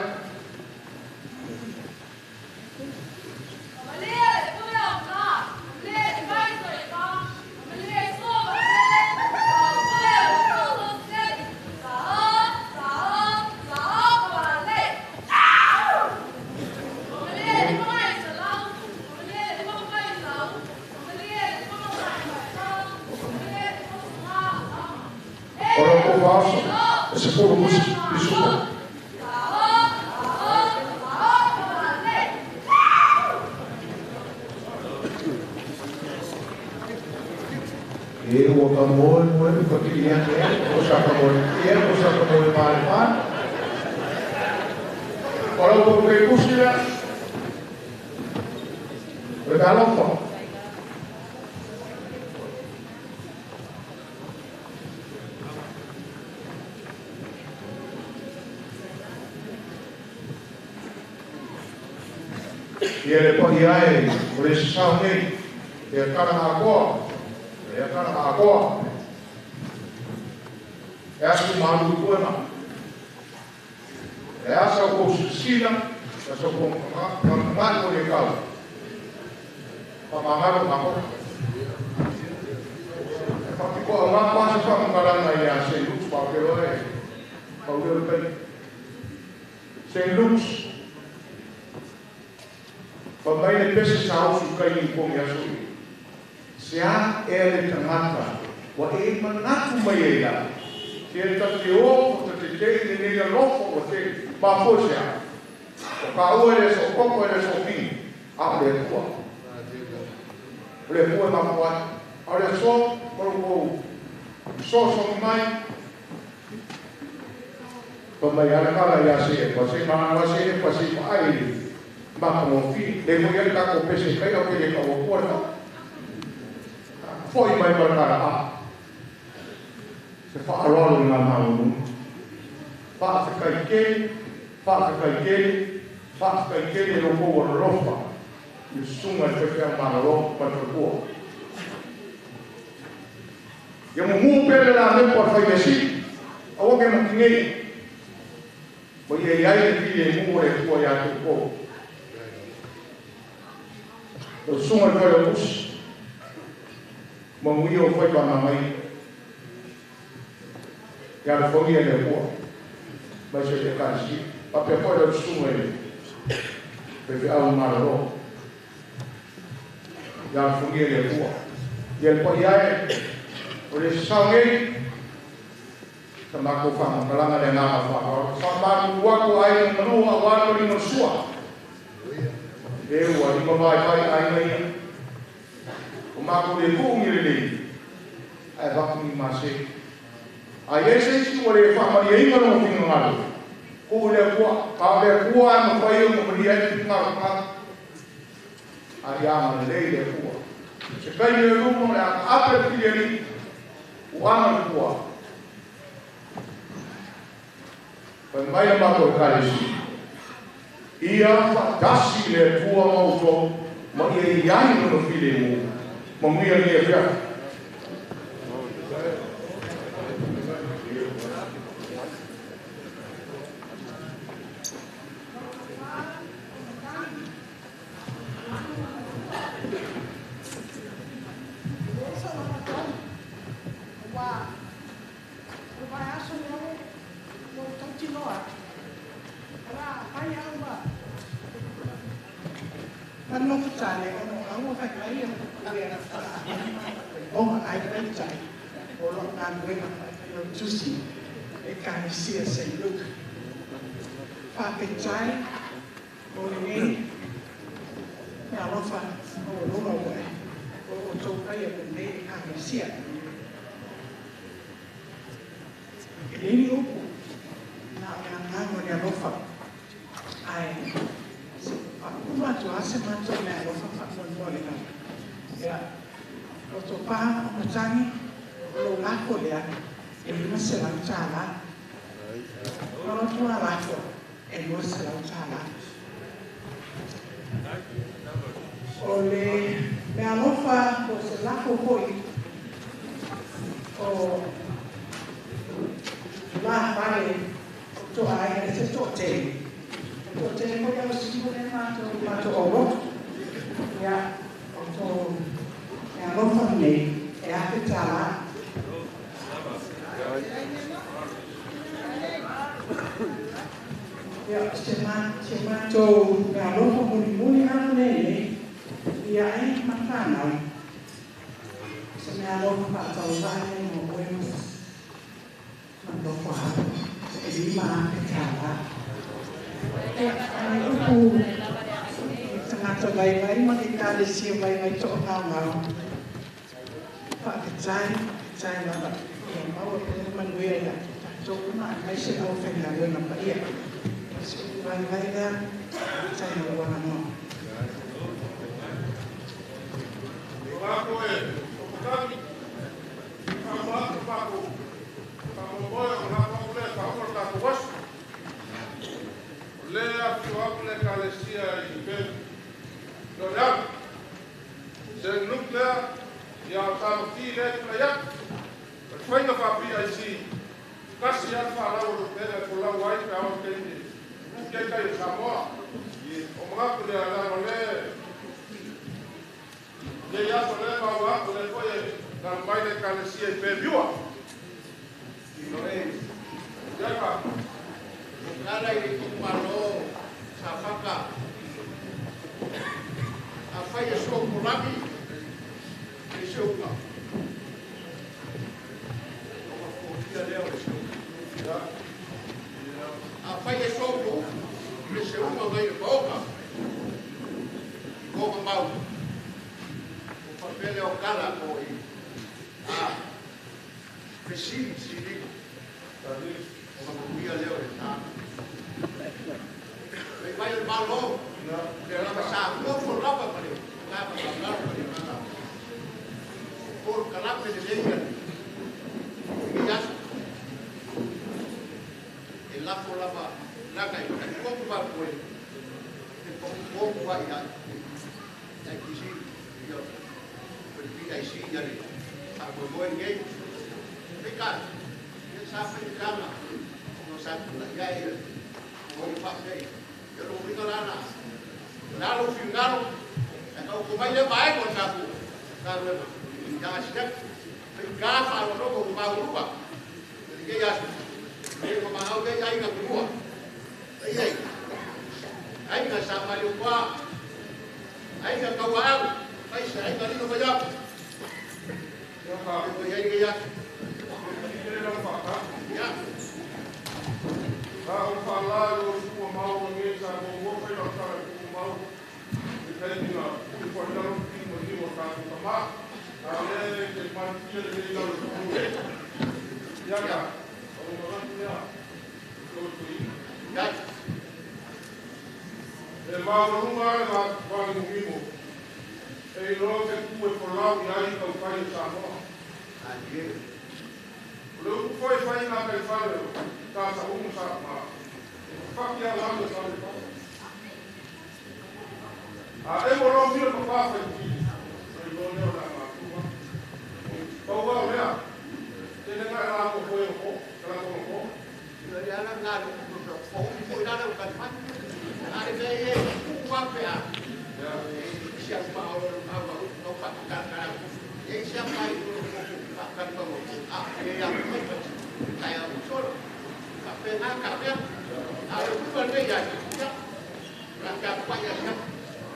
Speaker 4: Ia le pahi ai, o le sasau nei, ia karanga akoa, ia karanga akoa. E asu malu kuena. E asa ko sisila, asa ko ngako le kau. Pamangaro ngako. E whakiko a ngā pāsa whakangaranga ia St. Luke's Pākero e. Paureo kai. St. Luke's. Pa mai le pese sa au su kai ni kongi aso i. Se a e le tangata, wa e manatu mai e la. Te e ta te o, ta te te i le nea lofo o te mafo se a. O ka ua le so koko e le so ki, a le kua. O le kua mafo ai. A le so, koro kou, so so mai. Pa mai ala kala ia se e, pa se mana se e, pa se pa ai. Maka mo fi, le mo ia ka ko pese kai o ke le ka o kua. Foi mai markara a. Se fa aloalo ngā mau. Fa se kai kele, fa se kai kele, fa se kai kele lo ko wa lofa. I sunga te whea maralo pa te kua. Ia mo mu pele la me pa fai mesi. Awa ke makingei. Mo ia iai le fili e mu le kua ia te ko. O sunga te whai o pusi. Mo ia o whai pa mai. Ia le whangia le kua. Mai se te kāsi. Papea koe le sunga e. Pe fe au mararo. Ia le whangia le kua. Ia le pai ae. O le sasau nei. Sa mako whangakalanga le ngā whakao. Sa mako wako ai no manoa wano ni masua. E ua ni mawai pai ai mai. O mako le kuungi le lei. Ai whaku ni mase. Ai e se isi ua le whamari e inga no finga ngalo. Ko le kua, ka le kua e mawhai o mawhari ai te finga ngalo. Ai anga le lei le kua. Se kai le rumo le anga ape pili ali. O anga le kua. Pai mai le mako e kalesi. Ia whatasi le tua mauto ma ia iai no file mu. Ma muia ni e whia.
Speaker 7: Manofutale ono aua fai mai e le onga ai mai tai o lo galuega faafaiautusi Ekalesia St. Luke. Faafetai mo lenei mealofa maualuga ua e outou faia mo lenei Ekalesia. E leai ni upu na o le agaga o le alofa ae se faauma atu lava se matou meaalofa faamolemole lava. Ia, lotopa o matagi o lou lafo lea e $500. O lou tualafo e $200. O le meaalofa po o se lafo foi o tulāfale o toaaiga i se toatele. E toatele foi au sivo lea matou aulotu. Ia, o tou meaalofa lenei e $1,000. Ia, se matou meaalofa mulimuli alo lenei, ia aiga ma fanau. Se meaalofa faatauvaa lea mo oe ma nofo alo, e $5,000. Ia, o le upu i tagata vaivai ma le Ekalesia vaivai to'agaogao, faafetai, faafetai lava. Ia maua pea le manuia ia tatou uma aemaise le aufaigaluega paia. O se upu vaivai lea, faafetai mo lou avanoa.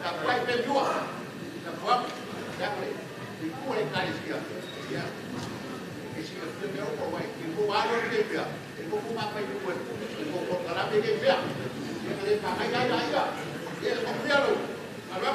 Speaker 4: Tapuai pe miua. Tapuai. Ia le. I ku le kalesia. Ia. E si le fia o ko wai. I ku alo ke pia. E ku ku ma pai ku e. Ko ko kala pe ke pia. Ia le pa ai ai ai. Ia le ko pia lo. Ala.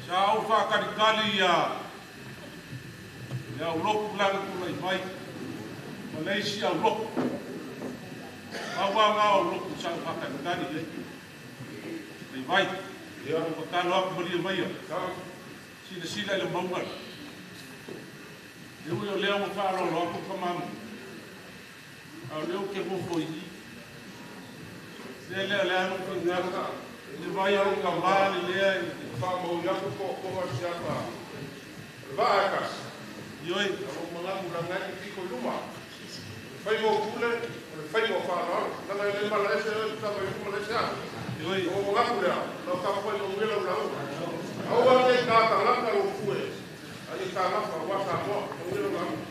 Speaker 6: Sa au whakalikali ia au loku langa kula i mai. Malaysia au loku. Maua ngā au loku sa au whakalikali e. Mai vai. Ia whakalo aku maria maia. Sina sila i le maunga. Le ui o lea ua whaalolo aku ka mamu. Au leo ke mofo i. Le lea lea anu ki ngā. Le vai au ka mā le lea i
Speaker 4: whamau iaku ko konga siata vaakas.
Speaker 6: Ioi.
Speaker 4: Alo mangaku rangai ki ko luma. Fai mo pule, le fai mo whanau. Nanga le mala ese le tama i luma le sea.
Speaker 6: Ioi.
Speaker 4: O mangaku lea, lau ka fai mo ngela ula ula. Au wa nei ka tangata o fue. Ai ka ngapa wa sa moa, o ngela ula ula.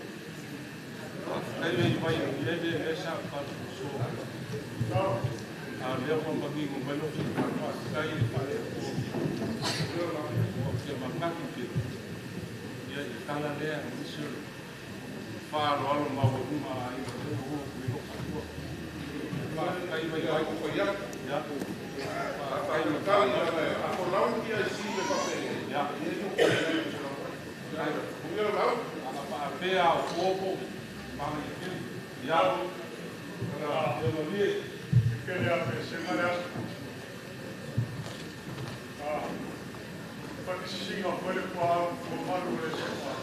Speaker 6: Kai wei vai o le le le sa pa so. A lea kwa mangingo mai lo ki kai le pare o. O ke mangaki te. Ia i tala lea ni se whāro alo maua uma ai o te o o o katua. Kai vai vai
Speaker 4: ko ia.
Speaker 6: Ia.
Speaker 4: Kai no tali a ko lau ki ai si le pape.
Speaker 6: Ia.
Speaker 4: Kai ngela lau.
Speaker 6: Ana pa pea o popo. Mana i te. Ia. Ana e malie.
Speaker 8: Kele a pe se mare aso. Whakisisinga o koe kua au kua maru le se kua.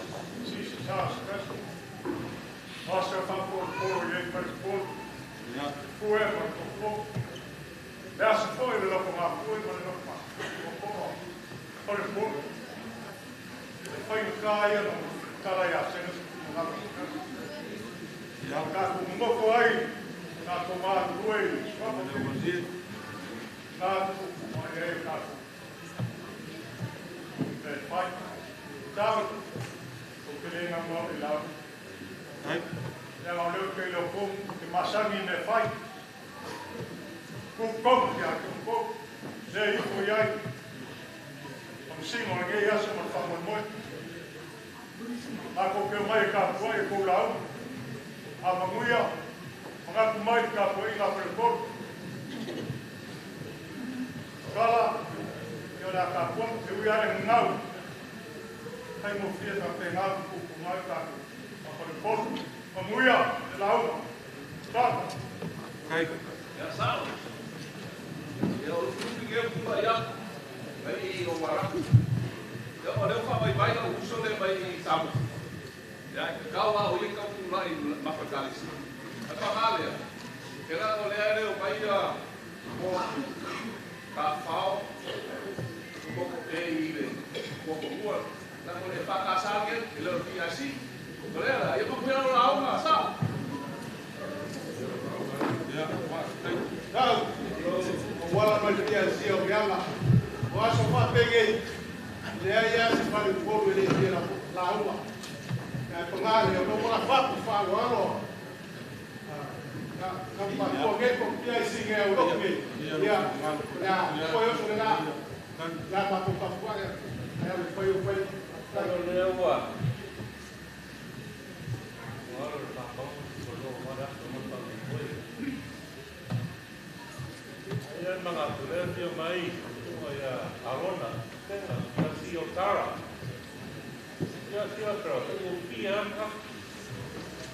Speaker 8: Sisi saa se kaso. Asa whaporo poro i ei pari poro. Fue ma le koko. Le asa foi le loko ngā pui ma le loko ngā koko. Pari poro. Le whai ka ia no tara ia sena se kuma ngā kaso. Ka kumoko ai nā tō mātu rue i swapa te. Nā tō mai e kā tō. E pai. Tāu, o te lenga mua i lau. Lea ngau leo kei leo kong, te masangi me whai. Kung kong kia kung kong. Le ifo iai. Am singo le ngei asa ma le whamoemoe. Nā kō keo mai e kā pua e kou lau. A manguia. Mangaku mai ka pua i ngā pere. Kala, i o la ka pua, te ui are ngau. Kai mo fia ta te ngau ku ku ngau ka ku. A pere koro. Manguia, te lau. Tata.
Speaker 6: Kai.
Speaker 9: Ia sao. Ia o lupu ke pula ia. Mai o waraku. Ia o leo wha mai mai o uso le mai i samu. Ia kau a o i kau pula i mawhakalisi. Ata ke la o lea leo mai a o ka whao ko e i le ko ko mua na ko le whakasake e leo PIC. Ko lea la, ia pakuera o la aunga, sao.
Speaker 6: Ia, wha,
Speaker 4: Tau, o wala mai te PIC o miala. O aso whapengei, lea ia se whare polu e le te la aunga. Ia pangare, o mga whapu whalo alo. Ka pa ko nge ko PIC nge au loku nge. Ia, ia, koe oso le la. La pa ko kapua ia. Ia le whai o whai.
Speaker 9: Talo lea ua. Alo le whakau, ko leo wara, ko mo whakau. Ia
Speaker 6: Manatu le fia mai tunga ia Arona tenga ta si o Tara. Ia sia tra te o pia ka.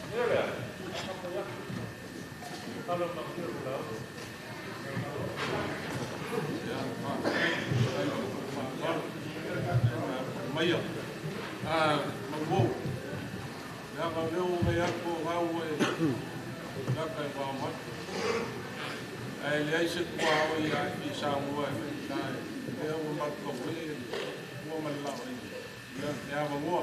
Speaker 6: Ia lea. Ka ia. Kalo ma kia lau. Ia, maia. Ah, mau. Ia ka leo ngai ako ngau e. Ia ka wa mai. Ai le ai se kua o ia i sa mua e ka e o ma ko e ua ma la o ia ia va mua.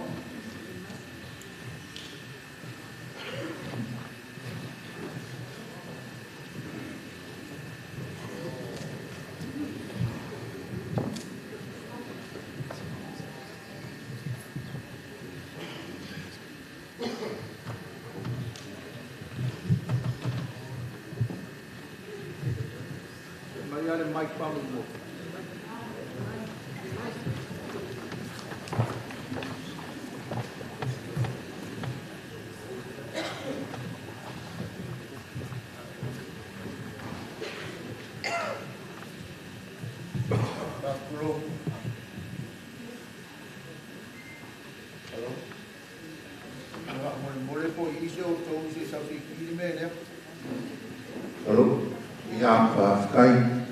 Speaker 4: Mai ale Mike Pamu. Takulo. Alo. Nga mo mo le po ise o to ise sa fi kili me le.
Speaker 10: Alo. Ia whawhkai.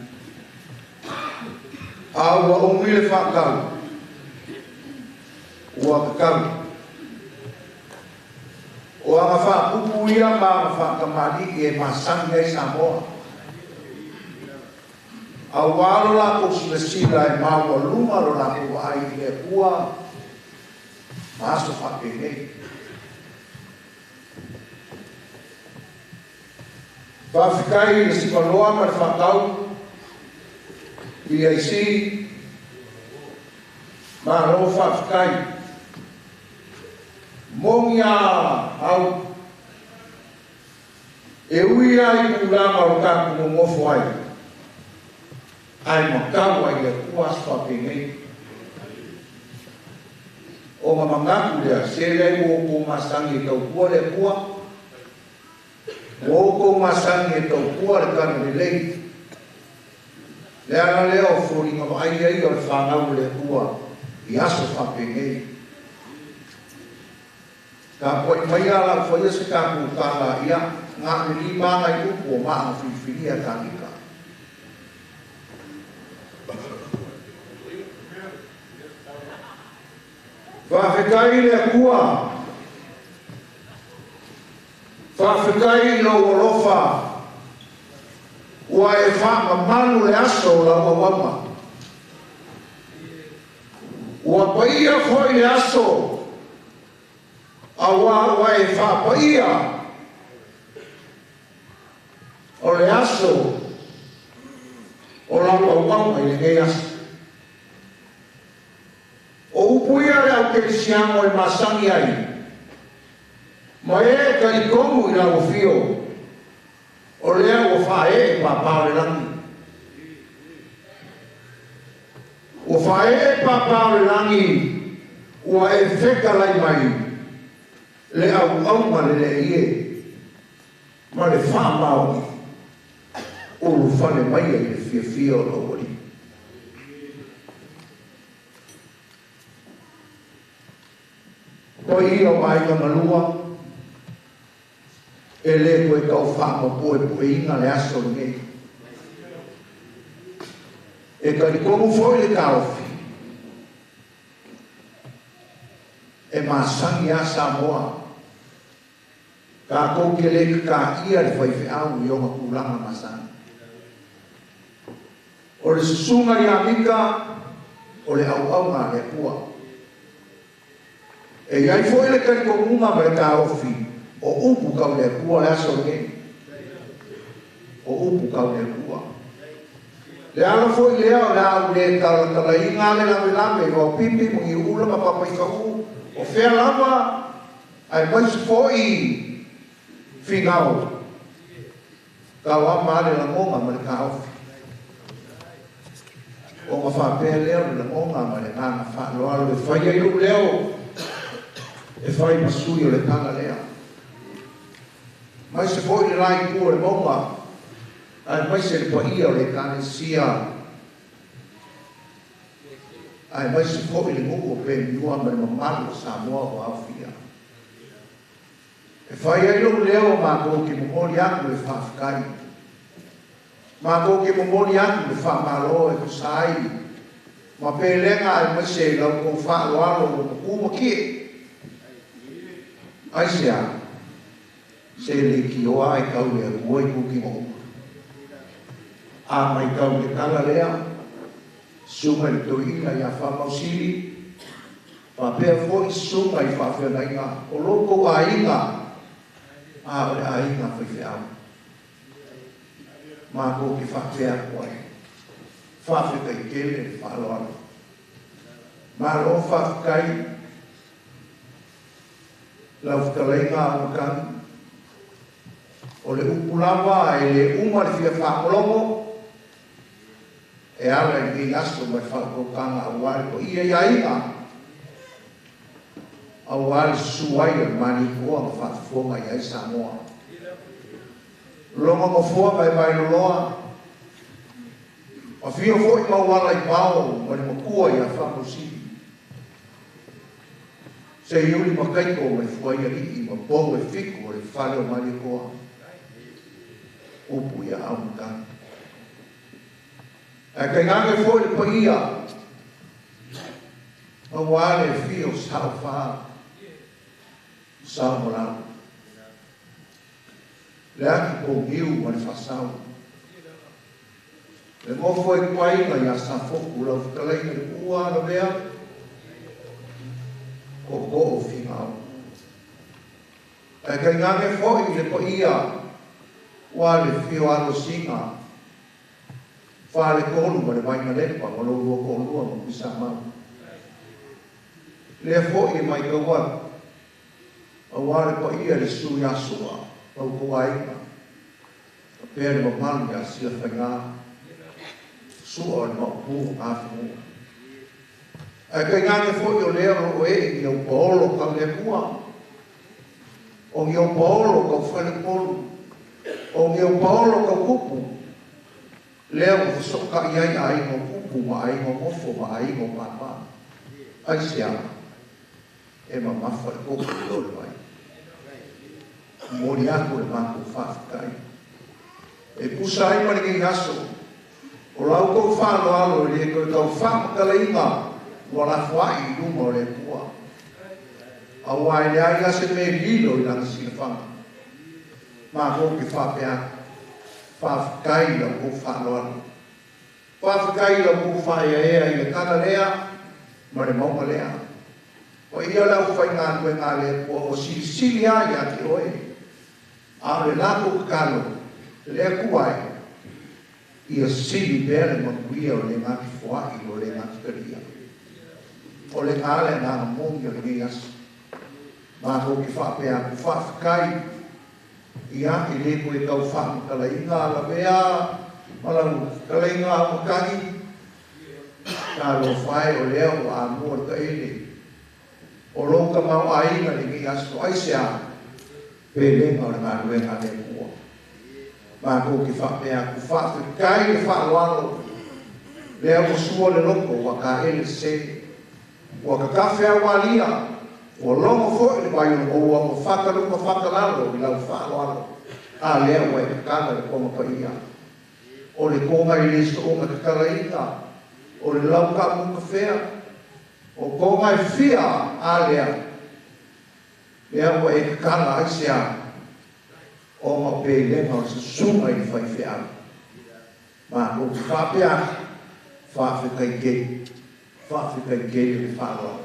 Speaker 10: A ua umi le whakau. Ua kakau. O anga whakupu ia ma anga whakamali e masangi ai Samoa. A ua alo lako sila sila e maua luma lo lako ai i le ua ma aso whapenei. Whawhikai le sipaloa ma le whakau PIC ma lo whawhikai mongi a au e ui ai pulanga o taku ngongofo ai ai makau ai le kua aso whapenei. O mamangaku lea se lei o ko masangi e tau kua le kua o ko masangi e tau kua le kanu le lei. Le ana lea o fōringa ai ai o le whangau le kua i aso whapenei. Ka poi mai ala whaia se kāku tāla ia ngā me lima ngai upu o maanga whiwhiria tānika. Whawhekai le kua. Whawhekai i lau alofa. Ua e whaamamalu le aso o lau awama. Ua paia foi le aso. A ua ua e whaapaia. O le aso o lau awama i le nei aso. O upu ia le au kelisiango e masangi ai. Ma e kalikongu i lau fio. O lea ua whae e pāpā o le langi. Ua whae e pāpā o le langi. Ua e wheka lai mai. Le au au ma le le ie. Ma le whamao. O lu whale mai e le fia fia o lau wali. Ko ia o aiga malua. E le koe kau whaama poe poe inga le aso nei. E karikongu foi le kaofi. E masangi a Samoa. Ka kou ke le ka ia le whaiwheau i onga kūlanga masangi. O le susunga i amika, o le au au ngā le kua. E iai foi le karikongunga ma le kaofi. O upu kau le kua le aso nei. O upu kau le kua. Le ala foi lea o le au le tala inga le lame lame o pipi mungi ula ma papa i kau. O fea lava ai mai foi fingao. Kau ama le langonga ma le kaofi. O nga whapea lea o le langonga ma le nganga whaaloalo e whai ai lu leo. E whai masui o le tala lea. Mai se foi le lai kua le maunga. Aemaise le paia o le Ekalesia, aemaise foʻi le nuu o Pemilua ma le mamalu o Samoa ua aofia. E fai ai lou leo matou te momoli atu le faafetai. Matou te momoli atu le faamalo e tusa ai ma pelega aemaise i la outou faaaloalo ua matu ma tie. Aisea? Se leitioa e tau i le Atua i itutino uma. A matau i le tala lea, susuga i le toeaina ia Faamausili, faapea foi susuga i faafeagaiga o lo outou aiga, a o le aiga faifeau. Matou te faapea atu ai, faafetai tele le faaaloalo. Malo faafetai lau fetalaiga Aumakani. O le upu lava e le uma le fia faalogologo e ala i lenei aso ma le faautautaga aua le paia i aiga, aua le susu ai o le Malietoa ma faafofoga i ai Samoa. Logo nofoa ma e Vailoloa, afio foi Mauala i Pao ma le matua ia Faamausili. Seiuli ma Kaiko ma le Fuaialii ma pou e fitu o le fale o Malietoa. Upu ia Aumakani. Ae tainane foi le paia aua le afio o Saofa, Sao ma Lalo, le ati pouniu ma le faasau, le nofo a ituaiga ia Safotu lau fetalaiga i le Tuua Lavea, tootoo o Finao. Ae tainane foi le paia aua le afio Alosina, Faletolu ma le Vainalepa ma lo lua toalua ma Tuisamau. Lea foi e matau atu aua le paia i le susu ia Sua ma outou aiga, faapea le mamalu ia Silafaiga, Sua o le Maopu o Gafanua. Ae tainane foi o lea o loo ee ni au paolo tau le Atua, o ni au paolo tau faleupolu, o ni au paolo tau tupu, lea ua fesootai ai aiga o tupu ma aiga o nofo ma aiga o papa. Aisea? E mamafa le toto i lo le vai. Momoli atu le matou faafetai. E tusa ai ma lenei aso, o la outou faaaloalo e le toe tau faamatalaina ua lafoai i luma o le Atua. Aua e leai lava se mea e lilo i lana silafaga. Matou te faapea atu, faafetai i la outou faaaloalo. Faafetai i la outou faaeaea i le tala lea ma le mauga lea. Paia le aufaigaluega a le Atua ua silisili lava ia te oe, a o le latou tatalo i le Atua e, ia sili pea le manuia o le gatifoai i lo le gatitalia. O le ga le agaga moni o lenei aso. Matou te faapea atu, faafetai. Ia, e le toe tau faamatalaina Lavea ma lau fetalaiga Aumakani. Talofa e, o lea ua amua le taele o lou tamaoaiga i lenei aso. Aisea? Pelega o le galuega a le Atua. Matou te faapea atu, faafetai le faaaloalo, lea ua sua le loto, ua taele le se, ua tatafe aualia, ua logo foi le vai o le oua, ua fataluga fatalalo i lau faaaloalo, a lea ua e tatala le toga paia. O le toga e le soona tatalaina, o le lau taamu kafea, o toga e fia, a lea, lea ua e tatala. Aisea? Ona o pelega o le susuga i le faifeau. Matou te faapea atu, faafetai tele, faafetai tele le faaaloalo.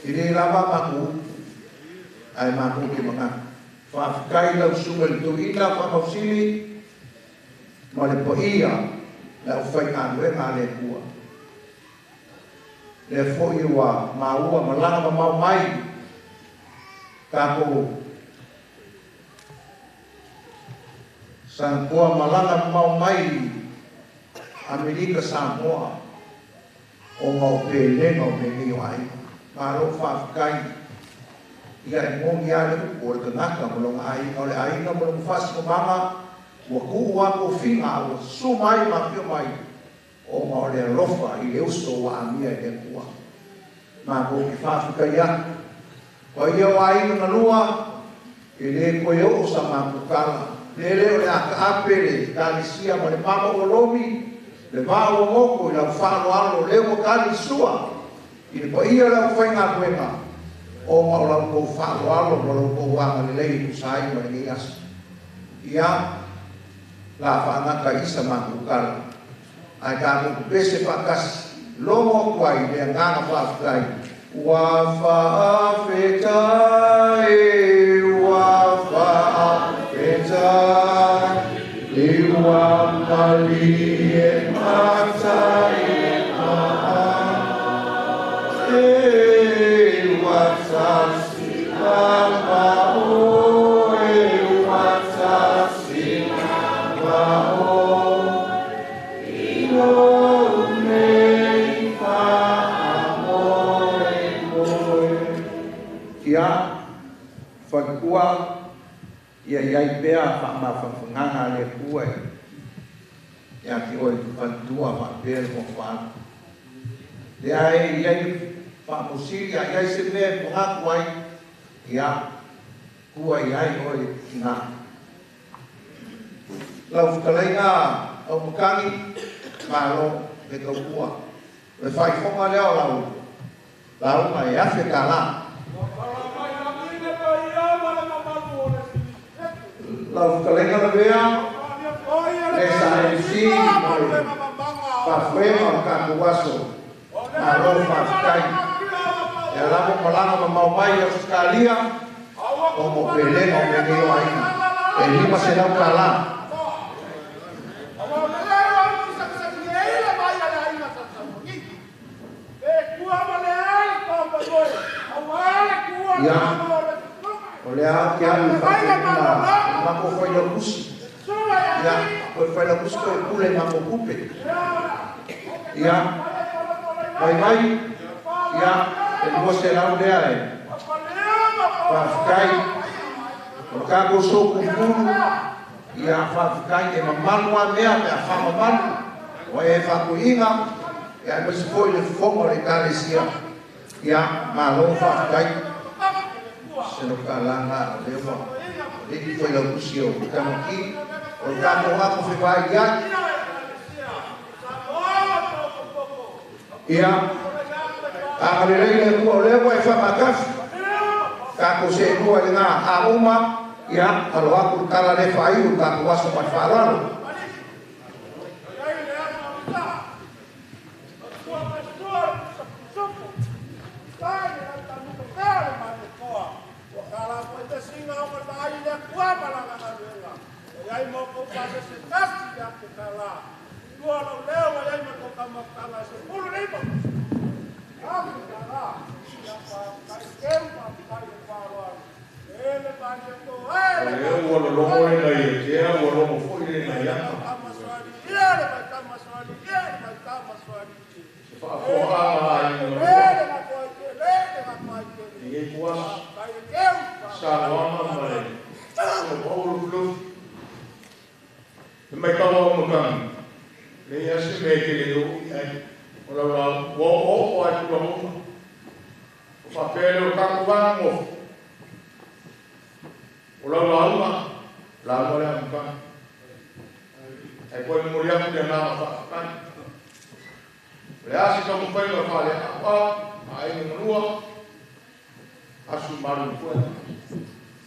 Speaker 10: E le lava a matou upu, ae matou te manatu. Faafetai lau susuga i le toeaina Faamausili ma le paia le aufaigaluega a le Atua. Lea foi ua maua malaga mamao mai tatou Samoa, malaga mamao mai Amerika Samoa, ona o pelega o mea nei o aiga. Malo faafetai. Ia e moni lava le upu o le tagata ma lona aiga, o le aiga ma lona faasinomaga. Ua kuu a kofiga ua susu mai ma afio mai ona o le alofa i le uso ua amia i le Atua. Matou te faafetai atu. Paia o aiga na lua, e le toe oo sa matou tala. Lele o le a taape le Ekalesia ma le mama ua lomi, le vaa ua goto i lau faaaloalo lea ua tali le sua i le paia o le aufaigaluega ona o la outou faaaloalo ma lo outou agalelei e tusa ai ma lenei aso. Ia, la faagata i sa matou tala, ae tatou pepese faatasi, logo atu ai le agaga faafetai. Ua faafetai, ua faafetai, ua malie matai maa, e ua tasi lava oe, ua tasi lava oe, i lou nei faamoemoe. Ia, faletua, ia iai pea faamafanafanaga a le Atua ia te oe faletua faapea le nofoaga. Lea e iai faamausili a iai se mea e manatu ai, ia, tua iai oe tina. Lau fetalaiga Taumatagi, malo le tautua. O le faaifoga lea o lau lauga e $1,000. Lau fetalaiga Lavea, le sa MC mo le faafoega o le tatou aso. Malo faafetai. Ia lava malaga mamao mai i Ausetalia ona o pelega o mea nei o aiga. E $500. Ia, o lea ou te alu i faatonuga a le matou failautusi. Ia, o le failautusi toe pule i matou tupe. Ia, mai mai, ia, e 200 lea e faafetai. O le tatou soupulupulu, ia, faafetai e mamalu lava mea pe a faamamalu. O e faatuiina, ia, aemaise foi le fofoga o le Ekalesia. Ia, malo faafetai. Se no kalanga o lea ua alii failautusi o Tamaki, o le tatou ato fevaai ai. Ia, agalelei le Atua o lea ua e faamatasi. Tatou seelua i lena a uma, ia, alo atu le tala lea faaiu le tatou aso ma le faaaloalo.
Speaker 4: O lea ua lologo le nai atea, ua logo foi le nai ata. Se faafofoga a aiga na lua i lenei ituaso, saunoaga ma le o Lufilufi. E matau au matagi, leai lava se mea e te le oo i ai. O lau lauga, ua oooo lava i tulaga uma. O faapea lea o le tatou vaega nofo, o lau lauga, lauga lea a matagi. Ae toe momoli atu le agaga faafetai. O le a se taumafaiga faaleaoao a aiga na lua, asu i malu i foe.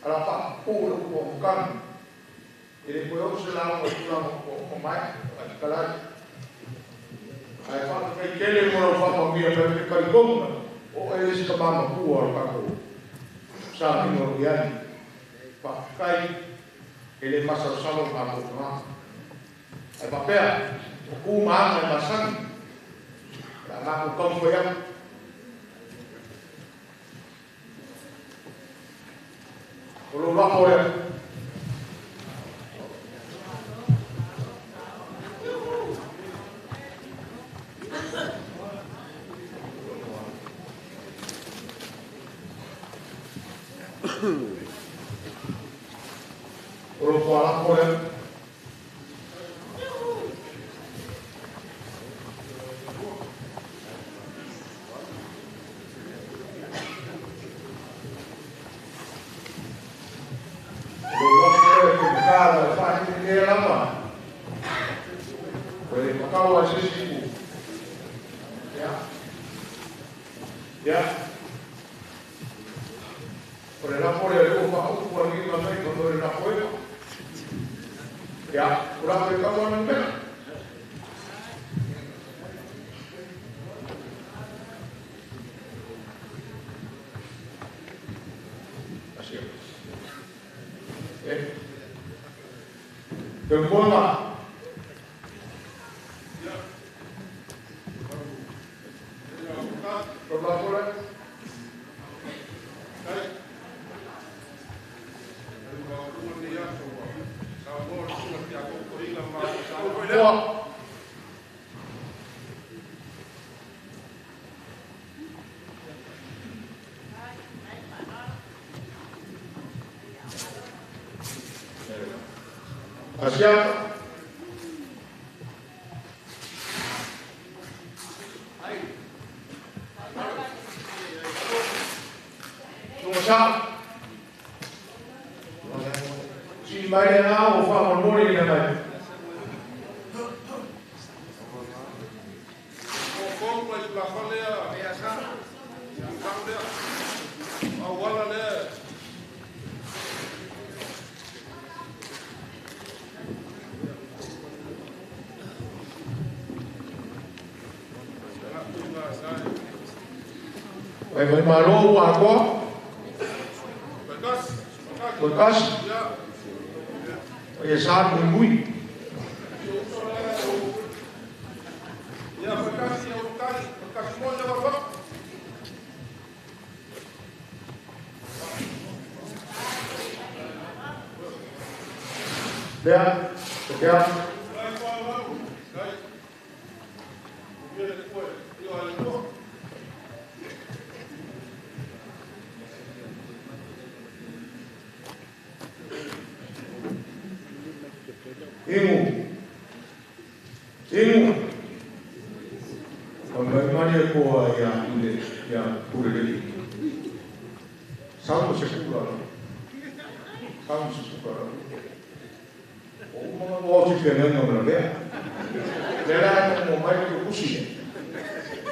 Speaker 4: Ala faapupuu le upu a matagi. E le toe oo se lauga i tulaga o maea, ae fetalai. Ae faafetai tele mo lau faamanuia mai ou te talitonu o oe le isi tama matua o le tatou sa tino o lo o i ai. Faafetai, e le masalosalo le matou tagata. Ae faapea, o tu ma aga e masani, o le a matou taumafai atu. O lou lafo lea. O lou tualafo lea. malama. O le makalo a se isi ku. Ia. Ia. O le lafo lea lea ua faaupu a le ma mai o le lafo ea. Ia, o lafo e kau ana mea. Asia. Eh. Teumoega. O lafo lea. Toa. Asia. Tunga Si mai le ngā o wha le mai. Vai vai malo ua koa. Koe kasi. O ia sa mui mui. Lea, te Ingu. Ingu. O mai mani e koa ia pule, ia pule leli. Sau se kura. Sau se kura. O umanga mo te whenenga o lea. Le la e mo mai te kusi.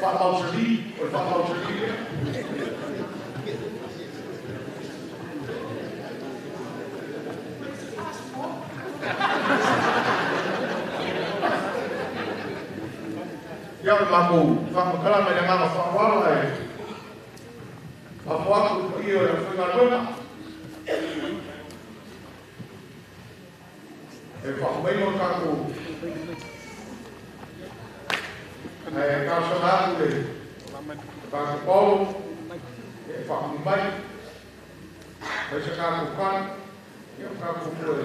Speaker 4: Wha mau te li, o wha mau te li. Ia o mākou, whamakala mai le nganga whaawala e. Whafoaku i o le whaingaluega. E whakameino tākou. E kāsanga aku le tākou Paulo, e whakamui mai. Mai se kākou kani, ia o kākou pue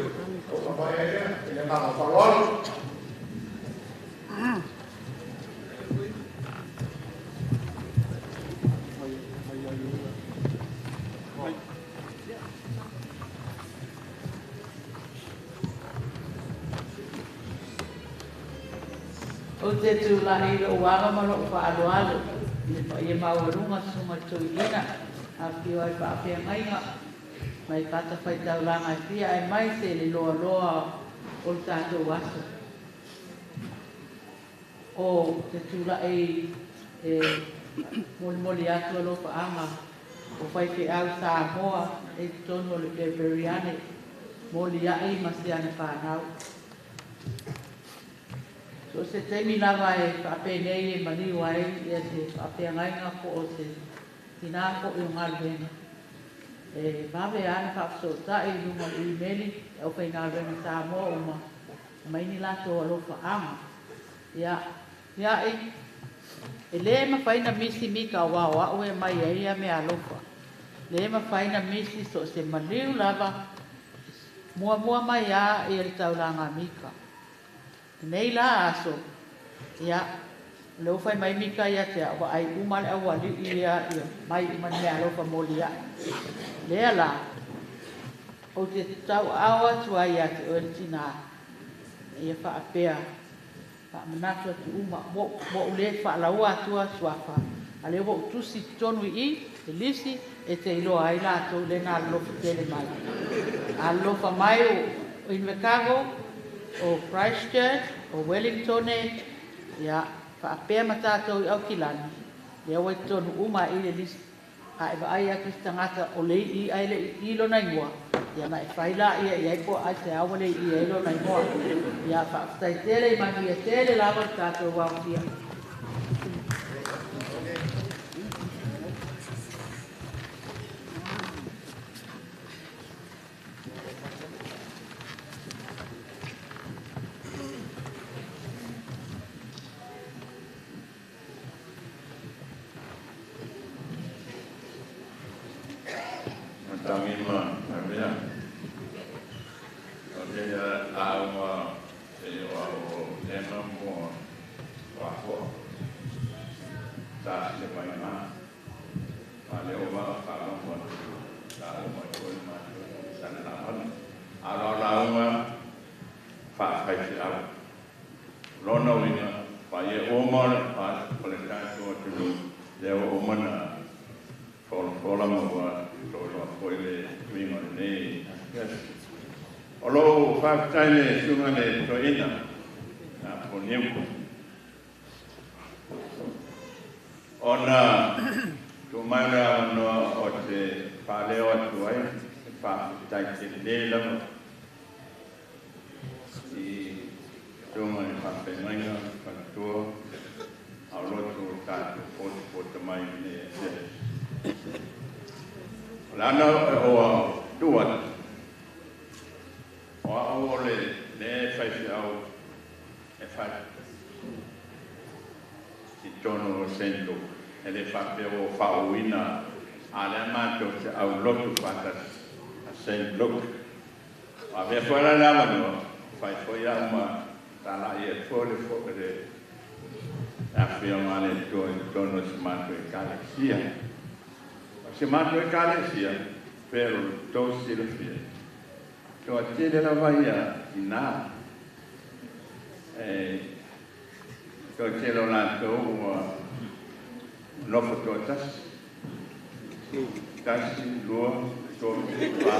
Speaker 4: o mapai ai lea, e le nganga whaawala.
Speaker 5: O te tūlahi lo uaga ma lo whaaloalo. Le pa ia maualunga sunga tuilina. A pio ai whaapea ngaiga. Mai pata whai taulanga e pia ai mai se le loa loa o le tātou aso. O te tūlahi e molimoli atu alo whaanga. O whai te au Samoa e tonu o le Beberiane. Moli ai ma se ane whanau. So se taimi lava e whaapenei e maniu ai ia te whaapea ngainga po o te tina po i o ngaluenga. E mawe ana whaapsotai lunga o imeli e o whai ngaluenga Samoa uma maini lātou alofa anga. Ia, ia e le mawhaina misi mika o wao au e mai e ia me alofa. Le mawhaina misi so se maniu lava mua mua mai a i le taulanga mika. Nei la aso, ia, le ufai mai mika ia te awa ai uma le awa li ia, ia, mai uma mea alofa moli ia. Lea la, o te tau awa tua ia te oe le tina, ia whaapea, whaamanatu atu uma, mo ule whaalaua atua suafa. A le ua utusi tonu i, te lisi, e te iloa ai lātou le nā alofa tele mai. Alofa mai o Invercargill, O Christchurch, o Wellingtone, ia, faapea ma tatou i Aukilani, lea ua i totonu uma i le lisi. A e vaai atu i se tagata o le i ae le i lona igoa, ia ona e fai laia i ai po o aisea ua le i ai lona igoa. Ia, faafetai tele i manuia tele lava le tatou aofia.
Speaker 4: Matagima avea o le lauga e o au lema mo wafoa sa se mai ma ma le o va whaalogo atu la o mai o le mātou sana la mana a lo lauga whaawhai au lona uiga pa ie o ma le pa o le tātou atunuu lea ua uma na folafola ma ua toloa foi le uiga o lenei asiasi. O lou faafetai le susuga le toeaina a Poniu ona tuu mai o le avanoa o te faaleo atu ai e faafetai telē lava i susuga i faafeagaiga faletua a o lotu o tatou potopota mai lenei asiasi. O le ana ua tuu atu o a'u o le lē faifeau e fai i totonu o St. Luke e lē faapea ua faauuina a lea matou te aulotu faatasi a St. Luke. O avea foi la le avanoa fai foi a'u ma tala'i ai foi le fo le afioga a le Atua i totonu o se matou ekalesia. O se matou ekalesia pei o le tou silafia toatele lava ia tinā e toatele o latou ua nofo toatasi tasi, lua, tolu, fa.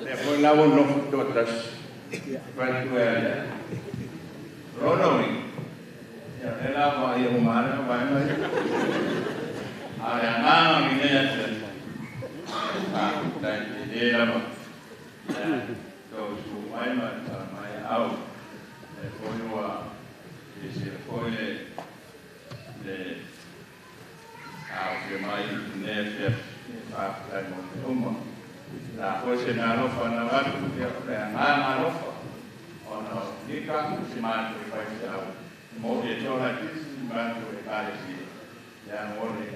Speaker 4: Lea foi la ua nofo toatasi fai atu e alea. Lona uiga, ia lea la ua ia uma lava le vaega ia. A o le agaga o lenei asiasi, faafetai tele lava. Ia tou su mai ma tala mai au. Lea foi ua silasila foi le aofia mai i lenei asiasi, faafetai mo mea uma. La foi se mea alofa na avatu, ia o le agaga alofa ona o Nika si matou faifeau mo e toalaitiiti si matou ekalesia lea mo le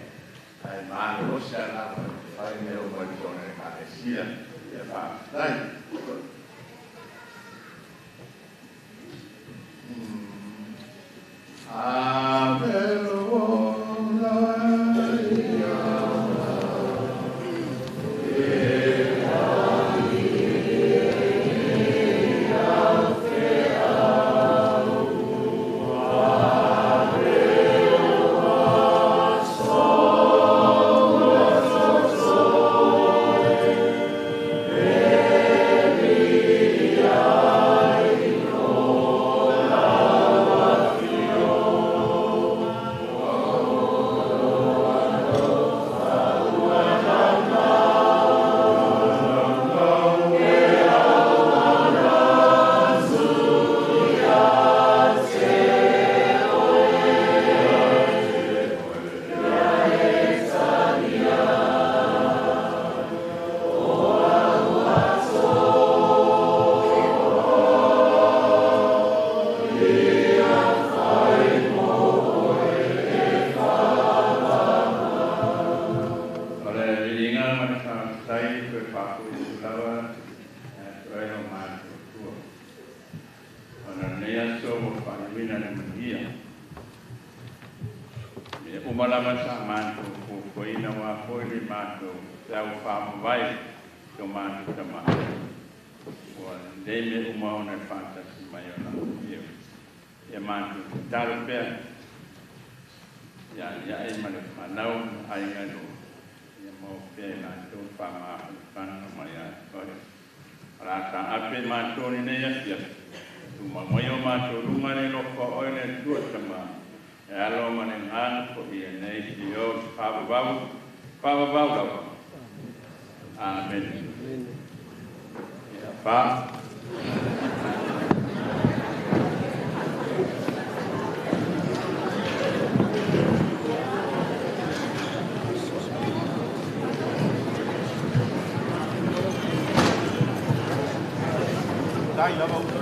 Speaker 4: ae malolosi a lava e fai mea uma i totonu o le ekalesia. Ia faafetai. Ave O le viiga ma le faafetai toe faafoi atu lava ia te oe lou matuatua ona o lenei aso ua faaiuina le manuia. Mea uma lava sa matou fuafuaina aua foi le matou feau faamavae i so matou tamā. Ua lelei mea uma ona e faatasi mai o lau afio. Ia matou tatalo pea ia aliae ma le fanau ma aiga e lua, ia maua pea e latou le faamafanafanaga mai ia te oe. O le a taape matou i lenei afiafi,
Speaker 11: Tumauai o matou luma le alofa o Oe le Atua Tama, le Alo ma le Agaga Paia, nei seia oo i se faavavau, faavavau lava. Amene. Ia, fa.
Speaker 6: Dai lava.